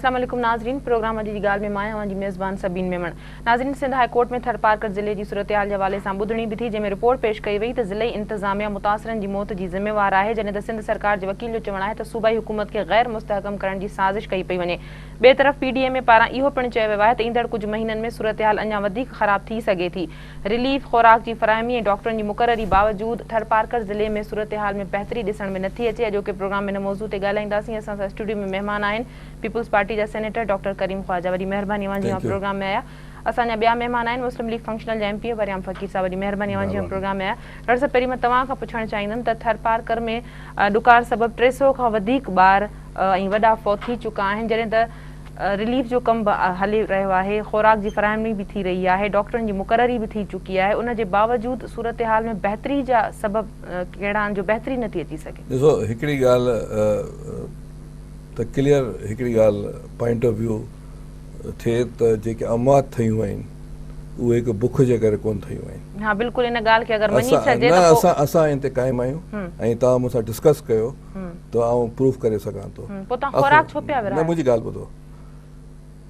السلام عليڪم ناظرين پروگرام اڄ جي ڳالهه ۾ مان آهيان اوهان جي ميزبان سبين ميمڻ ناظرين سنڌ هاء ڪورٽ ۾ ٿرپارڪر ضلعي جي صورتحال جي حوالي سان ٻڌڻي به ٿي جنهن ۾ رپورٽ پيش ڪئي وئي ته ضلعي انتظاميا متاثرن جي موت جي ذميوار آهي جڏهن ته سنڌ سرڪار جي وڪيل جو چوڻ آهي ته صوبائي حڪومت کي غير مستحڪم ڪرڻ جي سازش ڪئي پئي وڃي ٻئي طرف پي ڊي ايم اي پاران اهو پڻ چيو ويو آهي ته ايندڙ ڪجهه مهينن ۾ صورتحال اڃا وڌيڪ خراب ٿي سگهي ٿي رليف، خوراڪ جي فراهمي ۽ ڊاڪٽرن جي مقرري باوجود ٿرپارڪر ضلعي ۾ صورتحال ۾ بهتري ڏسڻ ۾ نٿي اچي، اڄوڪي پروگرام ۾ ان موضوع تي ڳالهائينداسين، اسان سان اسٽوڊيو ۾ مهمان آهن پيپلز پارٽي جا سينيٽر ڊاڪٽر ڪريم خواجه وڏي مهرباني اوهان جي اوهان پروگرام ۾ آيا، اسان جا ٻيا مهمان آهن مسلم ليگ فنڪشنل جا ايم پي اي وريام فقير صاحب وڏي مهرباني اوهان جي اوهان پروگرام ۾ آيا، ڊاڪٽر صاحب پهرين مان توهان کان پڇڻ چاهيندم ته ٿرپارڪر ۾ ڏڪار سبب 300 کان وڌيڪ ٻار ۽ وڏا فوت ٿي چڪا آهن جڏهن ته رليف جو ڪم به هلي رهيو آهي، خوراڪ جي فراهمي به ٿي رهي آهي، ڊاڪٽرن جي مقرري به ٿي چڪي آهي، ان جي باوجود صورتحال ۾ بهتري جا سبب ڪهڙا آهن جو بهتري نه ٿي اچي سگهي؟ ڏسو هڪڙي ڳالهه ته ڪليئر هڪڙي ڳالهه پوائنٽ آف ويو ٿئي ته جيڪي اموات ٿيون آهن اهي هڪ بک جي ڪري ڪونه ٿيون آهن. ها بلڪل ان ڳالهه کي اگر مڃي ڇڏجي ته پوء. نه اسان ان تي قائم آهيون ۽ توهان مون سان ڊسڪس ڪيو ته آئون پروف ڪري سگهان ٿو. پوء توهان خوراڪ ڇو پيا ورهايو؟ نه منهنجي ڳالهه ٻڌو.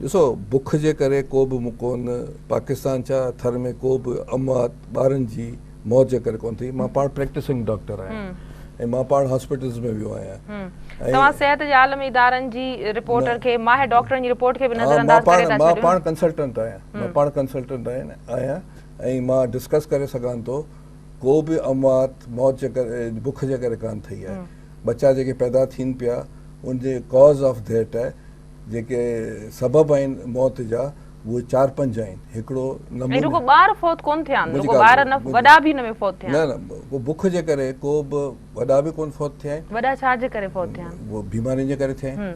ڏسو بک جي ڪري ڪو به ڪون پاڪستان ڇا ٿر ۾ ڪو به اموات ٻارن جي موت جي ڪري ڪون ٿي. مان پاڻ پريڪٽسنگ ڊاڪٽر آهيان ۽ مان پاڻ هاسپيٽلز ۾ ويو آهيان. توهان صحت جي عالمي ادارن جي رپورٽر کي ماهر ڊاڪٽرن جي رپورٽ کي به نظر انداز ڪري ٿا ڇڏيو. مان پاڻ ڪنسلٽنٽ آهيان. مان پاڻ ڪنسلٽنٽ آهيان ۽ مان ڊسڪس ڪري سگهان ٿو. ڪو به اموات موت جي ڪري بک جي ڪري ڪانه ٿئي آهي. ٻچا جيڪي پيدا ٿين پيا ان جي ڪاز آف ڊيٿ جيڪي سبب آهن موت جا اهي چار پنج آهن. هڪڙو نموني ۽ رڳو ٻار فوت ڪونه ٿيا آهن رڳو ٻار نه وڏا به ان ۾ فوت ٿيا آهن. نه نه ڪو بک جي ڪري ڪو به وڏا به ڪونه فوت ٿيا آهن. وڏا ڇا جي ڪري فوت ٿيا آهن؟ اهي بيمارين جي ڪري ٿيا آهن.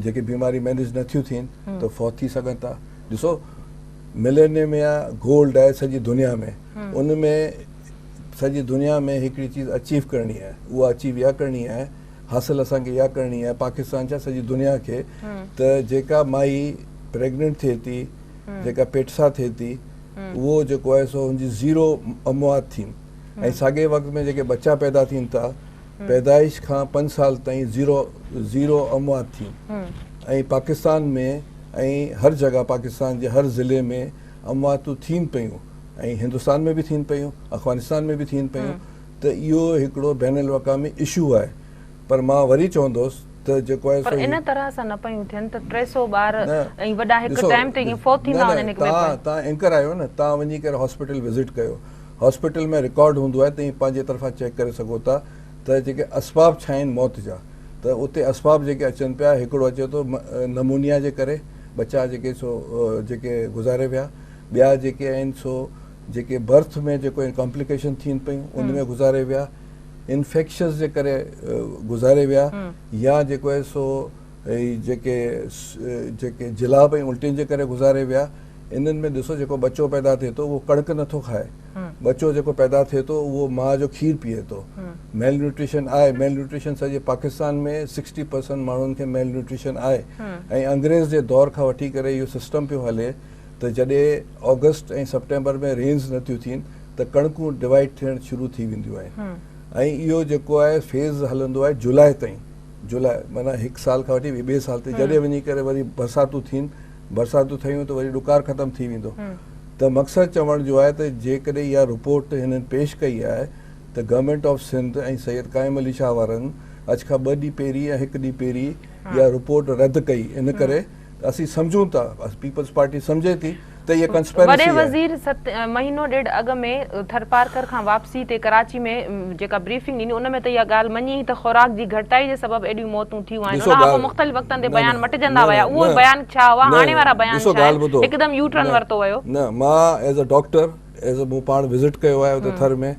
جيڪي بيماري مينيج نه ٿيون ٿين ته فوت ٿي سگهن ٿا. ڏسو ملينيميا گولڊ آهي سڄي دنيا ۾ ان ۾ سڄي دنيا ۾ هڪڙي چيز اچيو ڪرڻي آهي اها اچيو اها ڪرڻي آهي حاصل اسان کي اها ڪرڻي آهي پاڪستان ڇا سڄي دنيا کي ته جيڪا مائي پريگننٽ ٿئي ٿي جيڪا پيٽسا ٿئي ٿي اهو جيڪو آهي سو ان جي زيرو اموات ٿين ۽ ساڳئي وقت ۾ جيڪي ٻچا پيدا ٿين ٿا پيدائش کان پنج سال تائين زيرو زيرو اموات ٿين ۽ پاڪستان ۾ ۽ هر جڳهه پاڪستان جي هر ضلعي ۾ امواتون ٿين پيون ۽ هندستان ۾ به ٿين پيون افغانستان ۾ به ٿين پيون ته اهو هڪڙو بين الاقوامي اشو آهي پر مان وري چوندس ته جيڪو آهي پر ان طرح سان نه پيون ٿين ته 300 ٻار ۽ وڏا هڪ ٽائيم تي ائين فوت ٿيندا وڃن هڪ ٻئي پويان. توهان اينڪر آهيو نه توهان وڃي ڪري hospital visit Q hospital ۾ record هوندو آهي توهين پنهنجي طرفان چيڪ ڪري سگهو ٿا ته جيڪي اسباب ڇا آهن موت جا ته اتي اسباب جيڪي اچن پيا هڪڙو اچي ٿو نمونيا جي ڪري ٻچا جيڪي سو جيڪي گذاري ويا ٻيا جيڪي آهن سو جيڪي برٿ ۾ جيڪو ڪامپليڪيشن ٿين پيون ان ۾ گذاري ويا انفيڪشس جي ڪري گذاري ويا يا جيڪو آهي سو جيڪي جيڪي جلاب ۽ الٽين جي ڪري گذاري ويا انهن ۾ ڏسو جيڪو ٻچو پيدا ٿئي ٿو اهو ڪڻڪ نٿو کائي ٻچو جيڪو پيدا ٿئي ٿو اهو ماء جو کير پيئي ٿو ميل نيوٽريشن آهي ميل نيوٽريشن سڄي پاڪستان ۾ سڪسٽي پرسنٽ ماڻهن کي ميل نيوٽريشن آهي ۽ انگريز جي دور کان وٺي ڪري اهو سسٽم پيو هلي ته جڏهن آگسٽ ۽ سپٽيمبر ۾ رينز نٿيون ٿين ته ڪڻڪون ڊوائيڊ ٿيڻ شروع ٿي وينديون آهن ۽ اهو جيڪو آهي فيز هلندو آهي جولاء تائين جولاء معنيٰ هڪ سال کان وٺي ٻئي سال تائين جڏهن وڃي ڪري وري برساتون ٿين برساتون ٿيون ته وري ڏڪار ختم ٿي ويندو ته مقصد چوڻ جو آهي ته جيڪڏهن اها رپورٽ هنن پيش ڪئي آهي ته گورنمينٽ آف سنڌ ۽ سيد قائم علي شاهه وارن اڄ کان ٻه ڏينهن پهرين يا هڪ ڏينهن پهرين اها رپورٽ رد ڪئي ان ڪري ته اسين سمجهون ٿا پيپلز پارٽي سمجهي ٿي ته اها ڪنسپيرسي وڏي وزير مهينو ڏيڍ اڳ ۾ ٿرپارڪر کان واپسي تي ڪراچي ۾ جيڪا بريفنگ ڏني ان ۾ ته اها ڳالهه مڃي هئي ته خوراڪ جي گهٽتائي جي سبب ايڏيون موتون ٿيون آهن ان کان پوء مختلف وقتن تي بيان مٽجندا ويا اهو بيان ڇا هئا هاڻي وارا بيان ڇا آهن هڪدم يو ٽرن ورتو ويو. نه مان as a doctor as a مون پاڻ وزٽ ڪيو آهي اتي ٿر ۾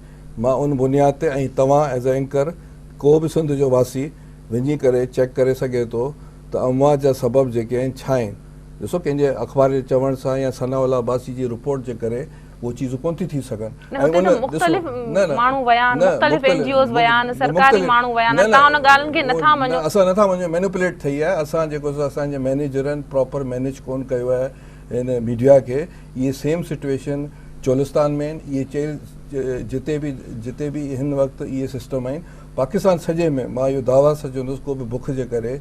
مان ان بنياد تي ۽ توهان ايز اي اينڪر ڪو به سنڌ جو واسي وڃي ڪري چيڪ ڪري سگهي ٿو ته اموات جا سبب جيڪي آهن ڇا آهن ڏسو ڪنهن جي اخبار جي چوڻ سان يا ثناء الله عباسي جي رپورٽ جي ڪري اهي چيزون ڪونه ٿي ٿي سگهن نه هتي ته مختلف ماڻهو ويا آهن مختلف اين جي اوز ويا آهن سرڪاري ماڻهو ويا آهن توهان ان ڳالهين کي نٿا مڃو. اسان نٿا مڃون مينوپليٽ ٿئي آهي اسان جيڪو سو اسان جي مينيجرن پراپر مينيج ڪونه ڪيو آهي هن ميڊيا کي اهي سيم سچويشن چولستان ۾ آهن اهي چيل جتي به جتي به هن وقت اهي سسٽم آهن پاڪستان سڄي ۾ مان اهو دعويٰ سان چوندس ڪو به بک جي ڪري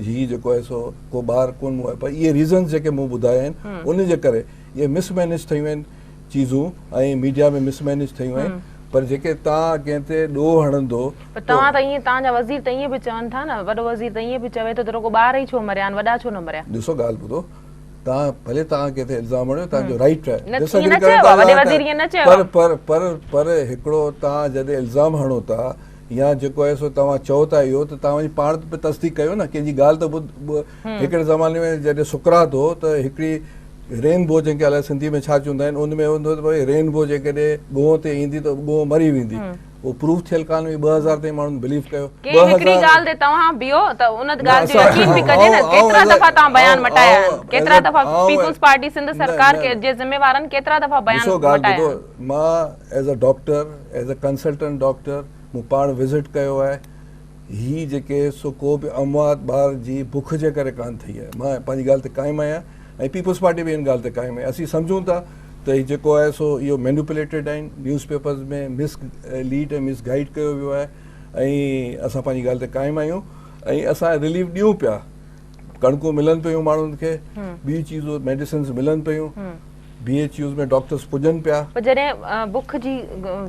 هي جيڪو آهي سو ڪو ٻار ڪونه مئو آهي پر اهي ريزنز جيڪي مون ٻڌايا آهن ان جي ڪري اهي مس مينيج ٿيون آهن چيزون ۽ ميڊيا ۾ مس مينيج ٿيون آهن پر جيڪي توهان ڪنهن تي ڏوهه هڻندو پر توهان ته ائين توهان جا وزير ته ائين به چون ٿا نه وڏو وزير ته ائين به چوي ٿو ته رڳو ٻار ئي ڇو مريا آهن وڏا ڇو نه مريا. ڏسو ڳالهه ٻڌو توهان ڀلي توهان ڪنهن تي الزام هڻيو توهان جو رائيٽ آهي نه ائين نه چيو آهي وڏي وزير ائين نه چيو آهي پر پر پر هڪڙو توهان جڏهن الزام هڻو ٿا يا جيڪو آهي سو توهان چئو ٿا اهو ته توهان وڃي پاڻ به تصديق ڪيو نه ڪنهن جي ڳالهه ته ٻڌ هڪڙي زماني ۾ جڏهن سقراط هو ته هڪڙي رين بو جنهن کي الائي سنڌي ۾ ڇا چوندا آهن ان ۾ هوندو ته ڀئي رين بو جيڪڏهن ڳوهه تي ايندي ته ڳوهه مري ويندي اهو پروف ٿيل ڪانه هئي 2000 تائين ماڻهن بليف ڪيو ڪنهن هڪڙي ڳالهه تي توهان بيهو ته ان ڳالهه جو يقين به ڪجي نه ڪيترا دفعا توهان بيان مٽايا آهن ڪيترا دفعا پيپلز پارٽي سنڌ سرڪار جي ذميوارن ڪيترا دفعا بيان مٽايا آهن. مان as a doctor as a consultant doctor مون پاڻ وزٽ ڪيو آهي هي جيڪي سو ڪو به اموات ٻار جي بک جي ڪري ڪانه ٿي آهي مان پنهنجي ڳالهه تي قائم آهيان ۽ پيپلز پارٽي به ان ڳالهه تي قائم آهي اسين سمجهون ٿا ته هي جيڪو آهي سو اهو مينوپليٽيڊ آهن نيوز پيپرز ۾ مس ليڊ ۽ مس گائيڊ ڪيو ويو آهي ۽ اسان پنهنجي ڳالهه تي قائم آهيون ۽ اسان رليف ڏيون پيا ڪڻڪون ملن پيون ماڻهن کي ٻي چيزون ميڊيسنز ملن پيون بي ايڇ يوز ۾ ڊاڪٽرز پڄن پيا. پر جڏهن بک جي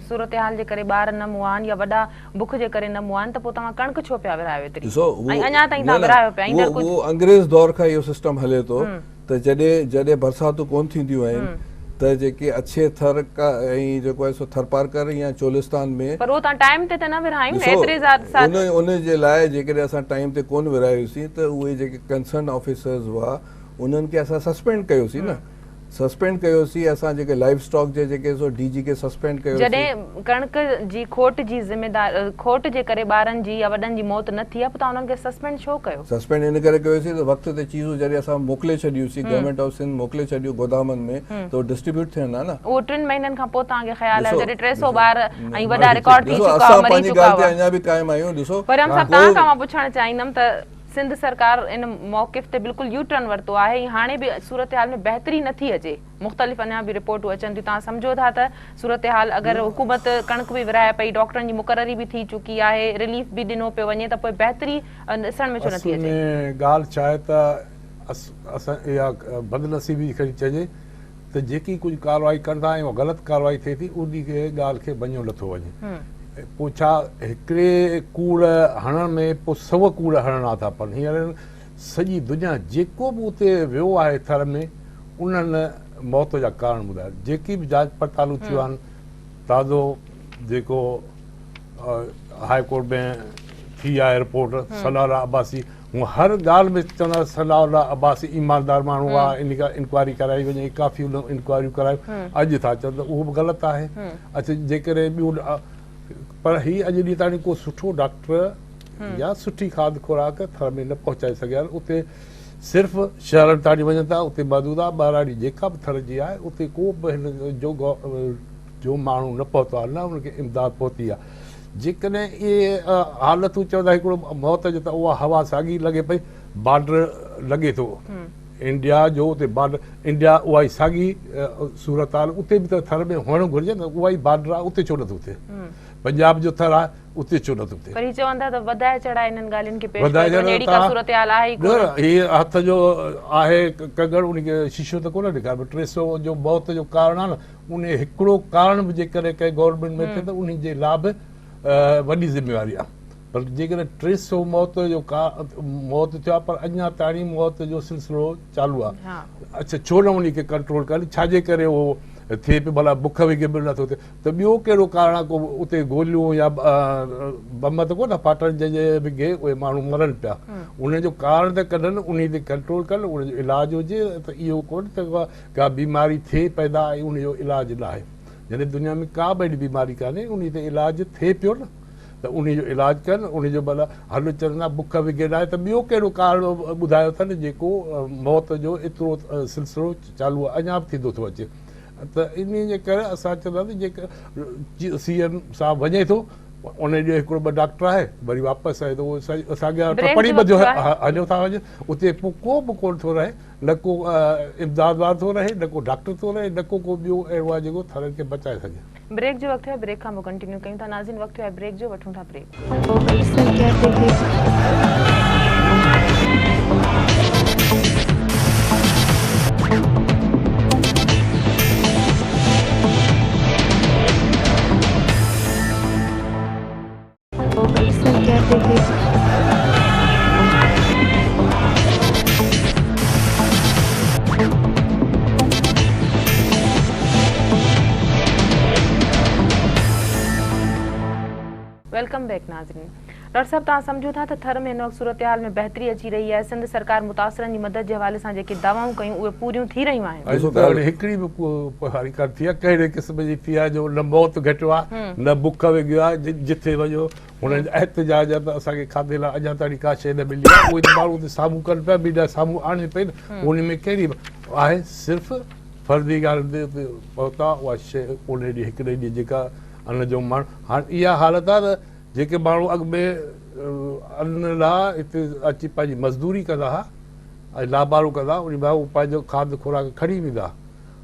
صورتحال جي ڪري ٻار نه مئا آهن يا وڏا بک جي ڪري نه مئا آهن ته پوء توهان ڪڻڪ ڇو پيا ورهايو ايتري ڏسو ۽ اڃا تائين توهان ورهايو پيا ايندڙ ڪجهه اهو انگريز دور کان اهو سسٽم هلي ٿو ته جڏهن جڏهن برساتون ڪون ٿينديون آهن ته جيڪي اڇي ٿر ڪا ۽ جيڪو آهي سو ٿرپارڪر يا چولستان ۾ پر اهو توهان ٽائيم تي ته نه ورهايون نه ايتري ڏسو ان ان جي لاء جيڪڏهن اسان ٽائيم تي ڪون ورهايوسين ته اهي جيڪي ڪنسرن آفيسرز هئا انهن کي اسان سسپينڊ ڪيوسين نه سسپينڊ ڪيوسين اسان جيڪي لائيو اسٽاڪ جي جيڪي سو ڊي جي کي سسپينڊ ڪيوسين. جڏهن ڪڻڪ جي کوٽ جي ذميدار کوٽ جي ڪري ٻارن جي يا وڏن جي موت نه ٿي آهي پوء توهان انهن کي سسپينڊ ڇو ڪيو؟ سسپينڊ ان ڪري ڪيوسين ته وقت تي چيزون جڏهن اسان موڪلي ڇڏيوسين گورنمينٽ آف سنڌ موڪلي ڇڏيون گودامن ۾ ته اهو ڊسٽريبيوٽ ٿيڻ ها نه. اهو ٽن مهينن کان پوء توهان کي خيال آيو جڏهن 300 ٻار ۽ وڏا رڪارڊ ٿي ڏسو چڪا هئا اسان مري پنهنجي چڪا ڳالهه تي هئا. اڃا به قائم آهيون ڏسو پريم صاحب توهان کان مان پڇڻ چاهيندم ته سنڌ سرڪار ان موقف تي بلڪل يو ٽرن ورتو آهي ۽ هاڻي به صورتحال ۾ بهتري نه ٿي اچي، مختلف اڃا به رپورٽون اچن ٿيون، توهان سمجهو ٿا ته صورتحال اگر حڪومت ڪڻڪ به ورهائي پئي، ڊاڪٽرن جي مقرري به ٿي چڪي آهي، رليف به ڏنو پيو وڃي ته پوء بهتري ڏسڻ ۾ ڇو نه ٿي اصل اچي؟ ۾ ڳالهه ڇا آهي ته اسان اها بدنصيبي کڻي چئجي ته جيڪي ڪجهه ڪارروائي ڪن ٿا ۽ اها غلط ڪارروائي ٿئي ٿي انهي کي ڳالهه کي مڃيو نٿو وڃي پوء ڇا هڪڙي ڪوڙ هڻڻ ۾ پوء سو ڪوڙ هڻڻا ٿا پون هينئر سڄي دنيا جيڪو به اتي ويو آهي ٿر ۾ انهن موت جا ڪارڻ ٻڌايا جيڪي به جاچ پڙتالون ٿيون آهن تازو جيڪو هاء ڪورٽ ۾ ٿي آهي رپورٽ صلاح الله عباسي هو هر ڳالهه ۾ چوندا صلاح الله عباسي ايماندار ماڻهو آهي ان کان انڪوائري ڪرائي وڃي ڪافي ان انڪوائريون ڪرايون اڄ ٿا چون ته اهو به غلط آهي اڇا جيڪڏهن ٻيون پر هي اڄ ڏينهن تائين ڪو سٺو ڊاڪٽر يا سٺي کاڌ خوراڪ ٿر ۾ نه پهچائي سگهيا آهن اتي صرف شهرن تائين وڃن ٿا اتي محدود آهي ٻهراڙي جيڪا به ٿر جي آهي اتي ڪو به هن جو جو ماڻهو نه پهتو آهي نه ان کي امداد پهتي آهي جيڪڏهن اهي حالتون چوندا هڪڙو موت جو ته اها هوا ساڳي لڳي پئي بارڊر لڳي ٿو انڊيا جو اتي بارڊر انڊيا اها ئي ساڳي صورت حال اتي به ته ٿر ۾ هئڻ گهرجي نه اها ئي بارڊر آهي اتي ڇو نٿو ٿئي پنجاب جو ٿر آهي اتي ڇو نٿو ٿئي پر هي چون ٿا ته وڌائي چڙهائي انهن ڳالهين کي پيش ڪيو ٿو وڃي اهڙي ڪا صورتحال آهي ئي ڪونه هي هٿ جو آهي ڪنگڻ ان کي شيشو ته ڪونه ڏيکاربو 300 جو موت جو ڪارڻ آهي نه انهي هڪڙو ڪارڻ به جيڪڏهن ڪنهن گورنمينٽ ۾ ٿئي ته انهي جي لا به وڏي ذميواري آهي پر جيڪڏهن 300 موت جو موت ٿيو آهي پر اڃا تاڻي موت جو سلسلو چالو آهي اڇا ڇو نه انهي کي ڪنٽرول ڪن ڇا جي ڪري اهو ٿئي پيو ڀلا بک وگهي به نٿو ٿئي ته ٻيو ڪهڙو ڪارڻ آهي ڪو اتي گوليون يا بم ته ڪونه ڦاٽن جنهن جي وگهي اهي ماڻهو مرن پيا انهن جو ڪارڻ ته ڪڍن انهي تي ڪنٽرول ڪن ان جو علاج هجي ته اهو ڪونه ته ڪا بيماري ٿئي پيدا ۽ ان جو علاج ناهي جڏهن دنيا ۾ ڪا به اهڙي بيماري ڪانهي انهي تي علاج ٿئي پيو نه ته انهي جو علاج ڪن انهي جو ڀلا حل چوندا بک وگهي ناهي ته ٻيو ڪهڙو ڪارڻ ٻڌايو اٿن جيڪو موت جو ايترو سلسلو چالو آهي اڃا به ٿيندو ٿو اچي ته انهي جي ڪري اسان چونداسين جيڪا سي ايم صاحب وڃي ٿو ان ڏي هڪڙو ٻه ڊاڪٽر آهي وري واپس آهي ته اهو ساڳيا ٽپڙي ٻڌيو هليو ٿا وڃن اتي پوء ڪو به ڪونه ٿو رهي نه ڪو امداد وارو ٿو رهي، نه ڪو ڊاڪٽر ٿو رهي، نه ڪو ڪو ٻيو اهڙو آهي جيڪو ٿرن کي بچائي سگهي. بريڪ جو وقت ٿيو آهي بريڪ کان پوء ڪنٽينيو ڪيون ٿا ناظرين وقت ٿيو آهي بريڪ جو وٺون ٿا بريڪ. Welcome back ناظرين. ڊاڪٽر صاحب توهان سمجهو ٿا ته ٿر ۾ هن وقت صورتحال ۾ بهتري اچي رهي آهي، سنڌ سرڪار متاثرن جي مدد جي حوالي سان جيڪي دعوائون ڪيون اهي پوريون ٿي رهيون آهن؟ اڄ ته اهڙي هڪڙي به پوئواري ڪانه ٿي آهي، ڪهڙي قسم جي ٿي آهي جو نه موت گهٽيو آهي نه بک وگهيو آهي، جٿي وڃو هنن جا احتجاج آهن ته اسان کي کاڌي لاء اڃا تائين ڪا شيء نه ملي آهي، اهي ته ماڻهو اتي سامهون ڪن پيا، ميڊيا سامهون آڻي پئي نه ان ۾ ڪهڙي آهي صرف فرضي ڳالهين تي اتي پهتا اها شيء ان ڏينهن هڪڙي ڏينهن جيڪا ان جو ماڻهو هاڻ اها حالت آهي ته جيڪي ماڻهو اڳ ۾ ان لاء هتي اچي پنهنجي مزدوري ڪندا ها ۽ لابارو ڪندا ها ان مان هو پنهنجو کاڌ خوراڪ کڻي ويندا ها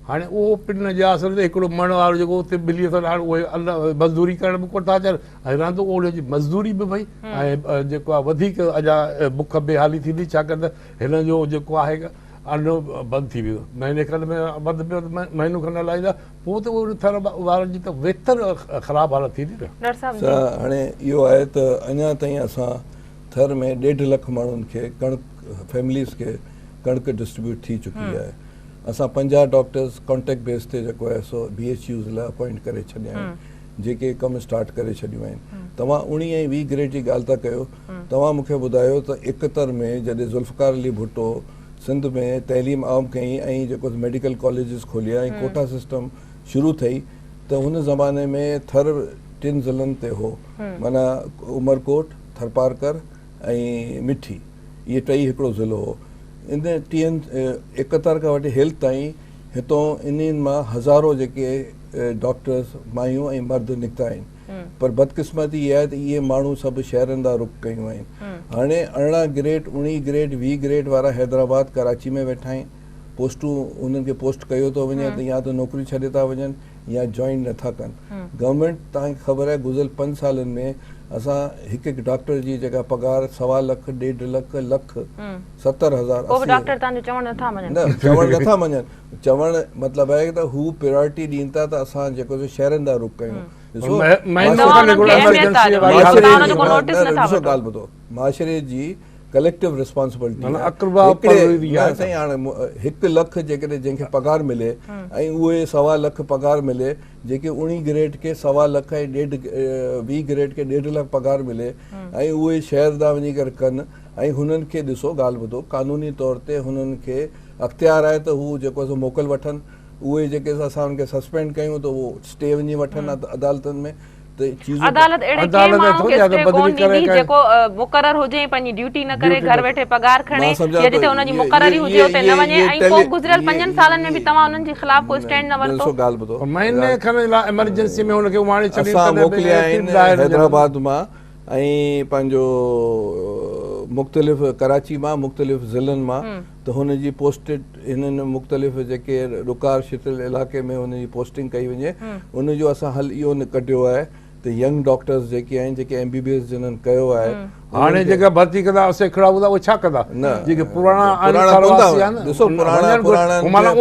هاڻي اهو پن جي آسري تي هڪڙو مڻ وارو جيڪو اتي ملي اٿن هاڻي اهي ان مزدوري ڪرڻ به ڪونه ٿا اچن ۽ رهندو ان جي مزدوري به وئي ۽ جيڪو آهي وڌيڪ اڃا بک بي حالي ٿيندي ڇاڪاڻ ته هن جو جيڪو آهي ان بند ٿي ويندو مهيني کن ۾ بند پيو ته مهينو کن هلائيندا پوء ته اهو ٿر وارن جي ته ويتر خراب حالت ٿيندي نه. ڊاڪٽر صاحب جي. سا هاڻي اهو آهي ته اڃا تائين اسان ٿر ۾ ڏيڍ لک ماڻهن کي ڪڻڪ فيمليز کي ڪڻڪ ڊسٽريبيوٽ ٿي چڪي آهي اسان 50 ڊاڪٽرز ڪانٽيڪٽ بيس تي جيڪو آهي سو بي ايڇ يوز لاء اپوائنٽ ڪري ڇڏيا آهن جيڪي ڪم اسٽارٽ ڪري ڇڏيون آهن توهان اوڻيهه ۽ 20 گريڊ جي ڳالهه ٿا ڪيو توهان مون کي ٻڌايو ته 71 ۾ جڏهن ذوالفقار علي ڀٽو سنڌ ۾ تعليم عام ڪئي ۽ جيڪو ميڊيڪل ڪاليجز کوليا ۽ ڪوٽا سسٽم شروع ٿئي ته ان زماني ۾ ٿر ٽن ضلعن تي هو معنيٰ عمرڪوٽ، ٿرپارڪر ۽ مٺي اهي ٽئي هڪڙو ضلعو هو. ان ٽين 71 کان وٺي هيل تائين هتون انهن مان هزارو جيڪي ڊاڪٽرز مايون ۽ مرد نڪتا آهن. پر بدقسمتي اها آهي ته اهي ماڻهو سڀ شهرن ڏانهن رخ ڪيون آهن. هاڻي 18 گريڊ، 19 گريڊ، 20 گريڊ وارا حيدرآباد، ڪراچي ۾ ويٺا آهن. پوسٽون انهن کي پوسٽ ڪيو ٿو وڃي ته يا ته نوڪريون ڇڏي ٿا وڃن يا جوائن نه ٿا ڪن. گورنمينٽ توهان کي خبر آهي گذريل پنج سالن ۾ اسان هڪ هڪ ڊاڪٽر جي جيڪا پگهار سوا لک، ڏيڍ لک، لک، 70 هزار، پوء به 80 ڊاڪٽر توهان جو چوڻ نه ٿا مڃن. نه چوڻ نه ٿا مڃن. چوڻ مطلب آهي ته هو پريارٽي ڏين ٿا ته اسان جيڪو سو شهرن ڏانهن رخ ڪيون. ڏسو ڏسو ڳالهه ٻڌو معاشري جي ڪليڪٽو ريسپانسبلٽي آهي نه سائين هاڻي 1 لک جيڪڏهن جنهن کي پگهار ملي ۽ اهي سوا لک پگهار ملي جيڪي 19 گريڊ کي سوا لک ۽ ڏيڍ 20 گريڊ کي ڏيڍ لک پگهار ملي ۽ اهي شهر ڏانهن وڃي ڪري ڪن ۽ هنن کي ڏسو ڳالهه ٻڌو قانوني طور تي هنن کي اختيار آهي ته هو جيڪو سو موڪل وٺن اهي جيڪي اسان انهن کي سسپينڊ ڪيون ته اهو اسٽي وڃي وٺن عدالتن ۾ ته چيزون عدالت اهڙي ڪنهن ماڻهو کي اسٽي ڪون ڏيندي جيڪو مقرر هجي ۽ پنهنجي ڊيوٽي نه ڪري گهر ويٺي پگهار کڻي يا جتي ان جي مقرري هجي اتي نه وڃي ۽ پوء گذريل پنجن سالن ۾ به توهان انهن جي خلاف ڪو اسٽينڊ نه ورتو. ڏسو ڳالهه ٻڌو مهيني کن لاء ايمرجنسي ۾ ان کي اماڻي ڇڏين اسان موڪليا آهن حيدرآباد مان ۽ پنهنجو مختلف ڪراچي مان مختلف ضلعن مان ته هن جي پوسٽڊ هنن مختلف جيڪي ڏڪار شتل علائقي ۾ هن جي پوسٽنگ ڪئي وڃي ان جو اسان حل اهو ڪڍيو آهي ته ينگ ڊاڪٽرز جيڪي آهن جيڪي ايم بي بي ايس جنھن ڪيو آهي هاڻي جيڪا ڀرتي ڪندا سيکڙا هوندا اهي ڇا ڪندا جيڪي پراڻا آهن ٿرواسي آهن ڏسو پراڻا پراڻا معنيٰ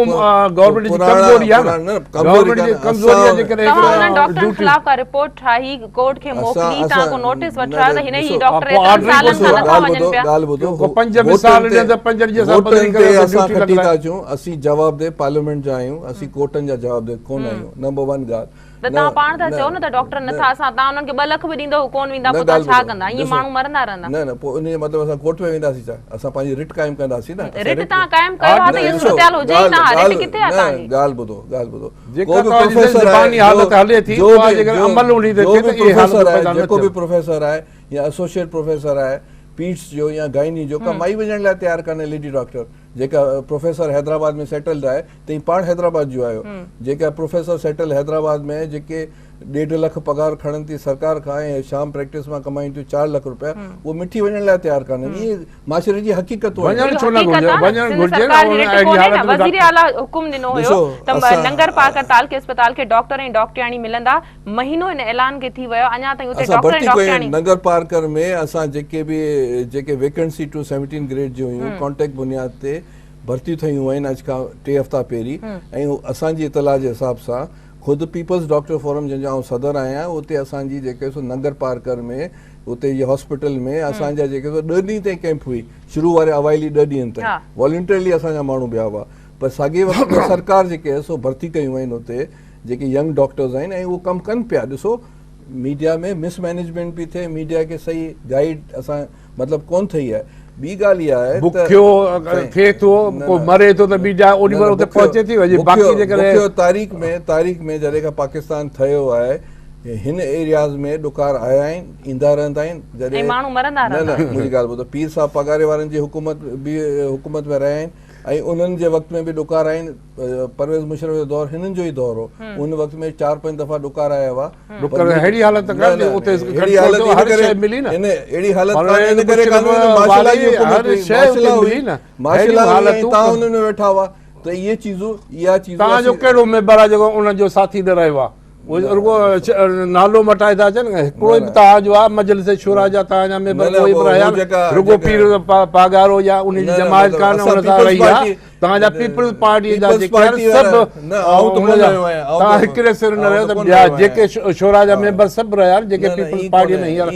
گورنمينٽ جي ڪمزوري آهي نه گورنمينٽ جي ڪمزوري آهي جيڪڏهن توهان انهن ڊاڪٽرن خلاف ڪا رپورٽ ٺاهي ڪورٽ کي موڪلي توهان ڪو نوٽيس وٺرايو ته هن هي ڊاڪٽر ايترن سالن کان نٿا وڃن پيا ڳالهه ٻڌو ڪو پنج مثال ڏين ته پنجن جي اسان بدلي ڪري اسان کٽي ٿا اچون اسين جوابده پارليامينٽ جا آهيون اسين ڪورٽن جا جوابده ڪونه آهيون نمبر 1 ڳالهه ته توهان پاڻ ٿا چئو نه ته ڊاڪٽر نٿا اسان توهان انهن کي 2 لک به ڏيندو هو ڪون ويندا پوء توهان ڇا ڪندا ائين ماڻهو مرندا رهندا. نه نه پوء ان جو مطلب اسان ڪورٽ ۾ وينداسين ڇا اسان پنهنجي رٽ قائم ڪنداسين نه رٽ توهان قائم ڪيو ها ته اها صورتحال هجي ئي نه ها رٽ ڪٿي آهي توهان جي. ڳالهه ٻڌو ڳالهه ٻڌو ڪو به پروفيسر آهي حالت هلي ٿي اها جيڪڏهن عمل انهي تي ٿئي ته اهي حالتون پيدا نه جيڪو به پروفيسر آهي يا ايسوسيئيٽ پروفيسر آهي پيڊس جو يا گائني جو ڪا مائي وڃڻ لاء تيار ڪانهي ليڊي ڊاڪٽر جيڪا پروفيسر حيدرآباد ۾ سيٽلڊ آهي تئين پاڻ حيدرآباد جو آهيو جيڪا پروفيسر سيٽل حيدرآباد ۾ جيڪي ڏيڍ لک پگهار کڻن ٿي سرڪار کان ۽ شام پريڪٽس مان ڪمائين ٿيون 4 لک روپيا اهي مٺي وڃڻ لاء تيار ڪانهن اهي معاشري جي حقيقتون آهن. وڃڻ ڇو نه گهرجي وڃڻ گهرجي نه اهڙي حالت ۾ وزير اعليٰ حڪم ڏنو هيو ته ننگر پارڪر تعلقي اسپتال کي ڊاڪٽر ۽ ڊاڪٽرياڻي ملندا مهينو ان اعلان کي ٿي ويو اڃا تائين اتي اسان ڊاڪٽر ۽ ڀرتي ڪيون ڊاڪٽرياڻي. ننگر پارڪر ۾ اسان جيڪي به جيڪي ويڪنٽ سيٽون 17 گريڊ جون هيون ڪانٽريڪٽ بنياد تي ڀرتيون ٿيون آهن اڄ کان 3 هفتا پهرين ۽ اسان جي اطلاع جي حساب سان خود پيپلز ڊاڪٽر فورم جنهن جو آئون صدر آهيان اتي اسان جي جيڪي سو ننگر پارڪر ۾ اتي جي هاسپيٽل ۾ اسان جا جيڪي سو 10 ڏينهن تائين ڪيمپ هئي شروع واري اوائلي 10 ڏينهن تائين والنٽرلي اسان جا ماڻهو ويا هئا پر ساڳي وقت ۾ سرڪار جيڪي سو ڀرتي ڪيون آهن اتي جيڪي ينگ ڊاڪٽرز آهن ۽ اهو ڪم ڪن پيا ڏسو ميڊيا ۾ مس مينيجمينٽ پئي ٿئي، ميڊيا کي صحيح گائيڊ اسان مطلب ڪون ٿئي آهي. ٻي ڳالهه اها آهي ته بکيو ٿئي ٿو ڪو مري ٿو ته ميڊيا اوڏي مهل اتي پهچي ٿي وڃي باقي جيڪڏهن بکيو تاريخ ۾ تاريخ ۾ جڏهن کان پاڪستان ٺهيو آهي هن ايرياز ۾ ڏڪار آيا آهن ايندا رهندا آهن جڏهن ماڻهو مرندا نه نه منهنجي ڳالهه ٻڌو پير صاحب پاڳاري وارن جي حڪومت به حڪومت ۾ رهيا آهن ۽ انهن جي وقت ۾ به ڏڪار آيا آهن پرويز مشرف جو دور هنن جو ئي دور هو ان وقت ۾ 4 5 دفعا ڏڪار آيا هئا. ڏڪر اهڙي حالت ته ڪانه اتي اهڙي حالت هر شيء ملي نه ان اهڙي حالت ڪانه ان ڪري ڪانه مارشل لا جي حڪومت هئي مارشل لا هئي مارشل لا هئي ۽ تان انهن ۾ ويٺا هئا ته اهي چيزون اها چيزون تان جو ڪهڙو ميمبر آهي جيڪو انهن جو ساٿي نه رهيو آهي اهي رڳو نالو مٽائي ٿا اچن هڪڙو ئي تان جو آهي مجلس شورا جا تان جا ميمبر ڪوئي به رهيا رڳو پير پاڳارو يا ان جي جماعت ڪانه ان سان رهي آهي توهان جا پيپلز پارٽي جا جيڪي آهن سڀ توهان هڪڙي سر نه رهيو ته ٻيا جيڪي شورا جا ميمبر سڀ رهيا آهن جيڪي پيپلز پارٽي ۾ هينئر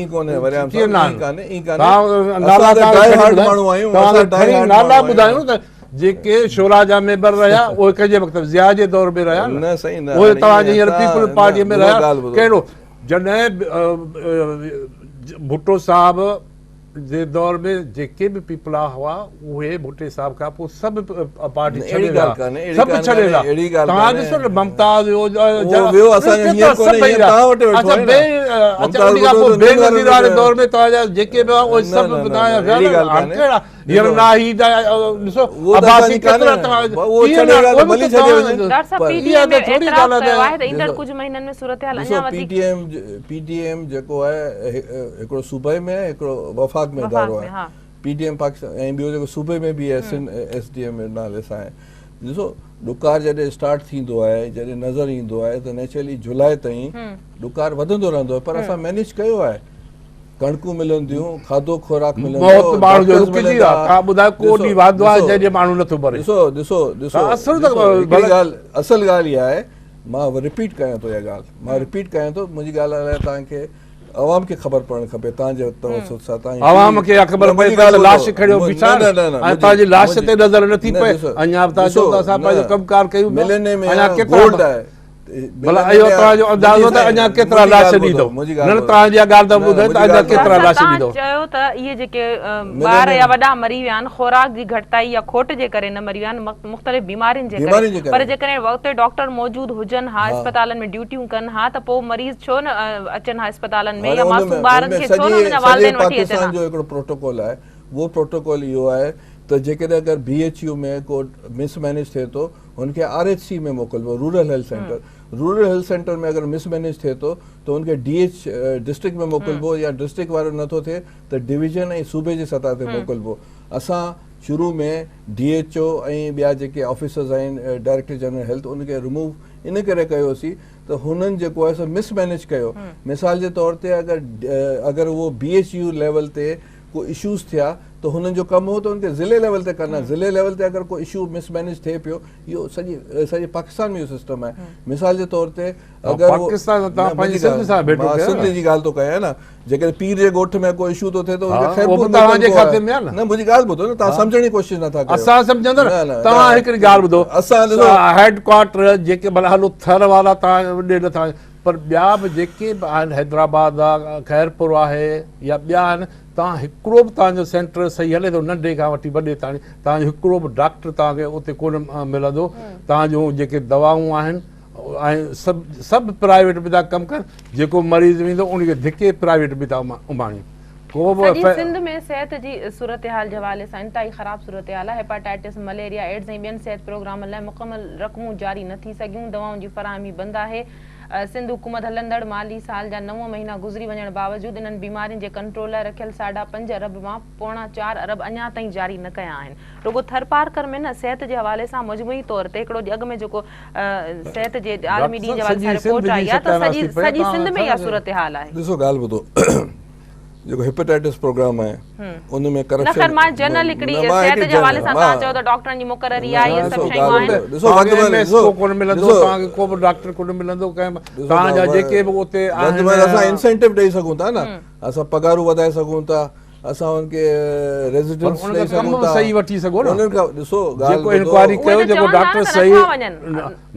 ڪيئن نه آهن توهان نالا توهان کڻي نالا ٻڌايو ته جيڪي شورا جا ميمبر رهيا اهي ڪنهن جي وقت ضياء جي دور ۾ رهيا نه اهي توهان جي هينئر پيپلز پارٽي ۾ رهيا ڪهڙو جڏهن ڀٽو صاحب جي دور ۾ جيڪي به پيپلا هئا اهي ڀٽي صاحب کان پوء سڀ پارٽي ڇڏي ويا سڀ ڇڏي ويا توهان ڏسو نه ممتاز ويو اڇا بي اڇا ان کان پوء بي نظير واري دور ۾ توهان جا جيڪي به هئا اهي سڀ توهان جا ويا نه هاڻ ڪهڙا هينئر ناهيد ڏسو عباسي ڪيترا توهان ڊاڪٽر صاحب پي ڊي ايم اعتراف ڪيو آهي ته ايندڙ ڪجهه مهينن ۾ صورتحال اڃا وڌيڪ P D M P D M جيڪو آهي هڪڙو صوبائي ۾ آهي هڪڙو وفاق ۾ ادارو آهي پي ڊي ايم پاڪستان ۽ ٻيو جيڪو صوبي ۾ به آهي سنڌ ايس ڊي ايم نالي سان آهي ڏسو ڏڪار جڏهن اسٽارٽ ٿيندو آهي جڏهن نظر ايندو آهي ته نيچرلي جولاء تائين ڏڪار وڌندو رهندو آهي پر اسان مينيج ڪيو آهي ڪڻڪون ملنديون کاڌو خوراڪ ملندو موت ماڻهو جو رڪجي ويو آهي توهان ٻڌايو ڪو ڏينهن واندو آهي جنهن ڏينهن ماڻهو نٿو مري ڏسو ڏسو ڏسو اصل ڳالهه اصل ڳالهه اها آهي مان رپيٽ ڪيان ٿو اها ڳالهه مان رپيٽ ڪيان ٿو منهنجي ڳالهه الائي توهان کي عوام کي خبر پوڻ کپي توهان جي توسط سان توهان عوام کي اها خبر پئي ته لاش کڻيو بيٺا آهن ۽ توهان جي لاش تي نظر نٿي پئي اڃا به توهان چئو ته اسان پنهنجو ڪم ڪار ڪيون پيا اڃا ڪيترا ڀلا اهو توهان جو اندازو ته اڃا ڪيترا لاش ڏيندو نه نه توهان جي اها ڳالهه ته ٻڌايو ته اڃا ڪيترا لاش ڏيندو. توهان چيو ته اهي جيڪي ٻار يا وڏا مري ويا آهن خوراڪ جي گهٽتائي يا کوٽ جي ڪري نه مري ويا آهن مختلف بيمارين جي ڪري پر جيڪڏهن اتي ڊاڪٽر موجود هجن ها اسپتالن ۾ ڊيوٽيون ڪن ها ته پوء مريض ڇو نه اچن ها اسپتالن ۾ يا معصوم ٻارن کي ڇو نه انهن جا والدين وٺي اچن ها. پاڪستان جو هڪڙو پروٽوڪول آهي اهو پروٽوڪول اهو آهي ته جيڪڏهن اگر بي ايڇ يو ۾ ڪو مس مينيج ٿئي ٿو هن کي آر ايڇ سي ۾ موڪلبو rural health centre rural health centre ۾ اگر مس مينيج ٿئي ٿو ته هن کي ڊي ايڇ ڊسٽرڪٽ ۾ موڪلبو يا ڊسٽرڪٽ وارو نٿو ٿئي ته ڊويزن ۽ صوبي جي سطح تي موڪلبو اسان شروع ۾ ڊي ايڇ او ۽ ٻيا جيڪي آفيسرز آهن ڊائريڪٽر جنرل هيلٿ ان کي ريموو ان ڪري ڪيوسين ته هنن جيڪو آهي سو مس مينيج ڪيو مثال جي طور تي اگر اگر اهو بي ايڇ يو ليول تي ڪو اشوز ٿيا ته هنن جو ڪم هو ته ان کي ضلعي ليول تي ڪرڻا ضلعي ليول تي اگر ڪو اشو مس مينيج ٿئي پيو اهو سڄي سڄي پاڪستان ۾ اهو سسٽم آهي مثال جي طور تي اگر پاڪستان تان پنهنجي سنڌ سان ڀيٽو ڪيو سنڌ جي ڳالهه ٿو ڪيان نه جيڪڏهن پير جي ڳوٺ ۾ ڪو اشو ٿو ٿئي ته ان کي خيرپور توهان جي کاتي ۾ آهي نه منهنجي ڳالهه ٻڌو نه توهان سمجهڻ جي ڪوشش نه ٿا ڪيو اسان سمجهندڙ توهان هڪڙي ڳالهه ٻڌو اسان ڏسو هيڊ ڪوارٽر جيڪي ڀلا هلو ٿر وارا توهان ڏي نٿا پر ٻيا به جيڪي به آهن حيدرآباد آ خيرپور آهي يا ٻيا آهن توهان هڪڙو به توهان جو سينٽر صحيح هلي ٿو ننڍي کان وٺي وڏي تاڻي توهان جو هڪڙو به ڊاڪٽر توهان کي اتي ڪونه ملندو توهان جون جيڪي دوائون آهن ۽ سڀ سڀ پرائيويٽ به ٿا ڪم ڪن جيڪو مريض ويندو ان کي ڌڪي پرائيويٽ به ٿا اماڻيون ڪو به سڄي سنڌ ۾ صحت جي صورتحال جي حوالي سان انتهائي خراب صورتحال آهي، هيپاٽائٽس، مليريا، ايڊز ۽ ٻين صحت پروگرامن لاء مڪمل رقمون جاري نه ٿي سگهيون، دوائن جي فراهمي بند آهي، سنڌ حڪومت هلندڙ مالي سال جا نو مهينا گذري وڃڻ باوجود انهن بيمارين جي ڪنٽرول لاء رکيل ساڍا پنج ارب مان پوڻا چار ارب اڃا تائين جاري نه ڪيا آهن. رڳو ٿرپارڪر ۾ نه صحت جي حوالي سان مجموعي طور تي هڪڙو اڳ ۾ جيڪو صحت جي عالمي ڏينهن جي حوالي سان رپورٽ آئي آهي ته سڄي سڄي سنڌ ۾ اها صورتحال آهي. ڏسو ڳالهه ٻڌو جيڪو هيپاٽائٽس پروگرام آهي ان ۾ ڪرپشن نه خير مان جنرل هڪڙي صحت جي حوالي سان توهان چيو ته ڊاڪٽرن جي مقرري آهي اهي سڀ شيون آهن. ڏسو وڌ ۾ ڏسو ڪونه ملندو توهان کي ڪو به ڊاڪٽر ڪونه ملندو ڪنهن توهان جا جيڪي به اتي آهن وڌ ۾ وڌ اسان انسينٽو ڏئي سگهون ٿا نه اسان پگهارون وڌائي سگهون ٿا. اسان انهن کي ريزيڊنس پر ڏئي انهن کان ڪم سگهون به ٿا. صحيح وٺي سگهو نه. انهن کان ڏسو ڳالهه جيڪو ٻڌو. انڪوائري اهي ڪيو ته جيڪو چون ٿا نه ڊاڪٽر ته صحيح نٿا وڃن.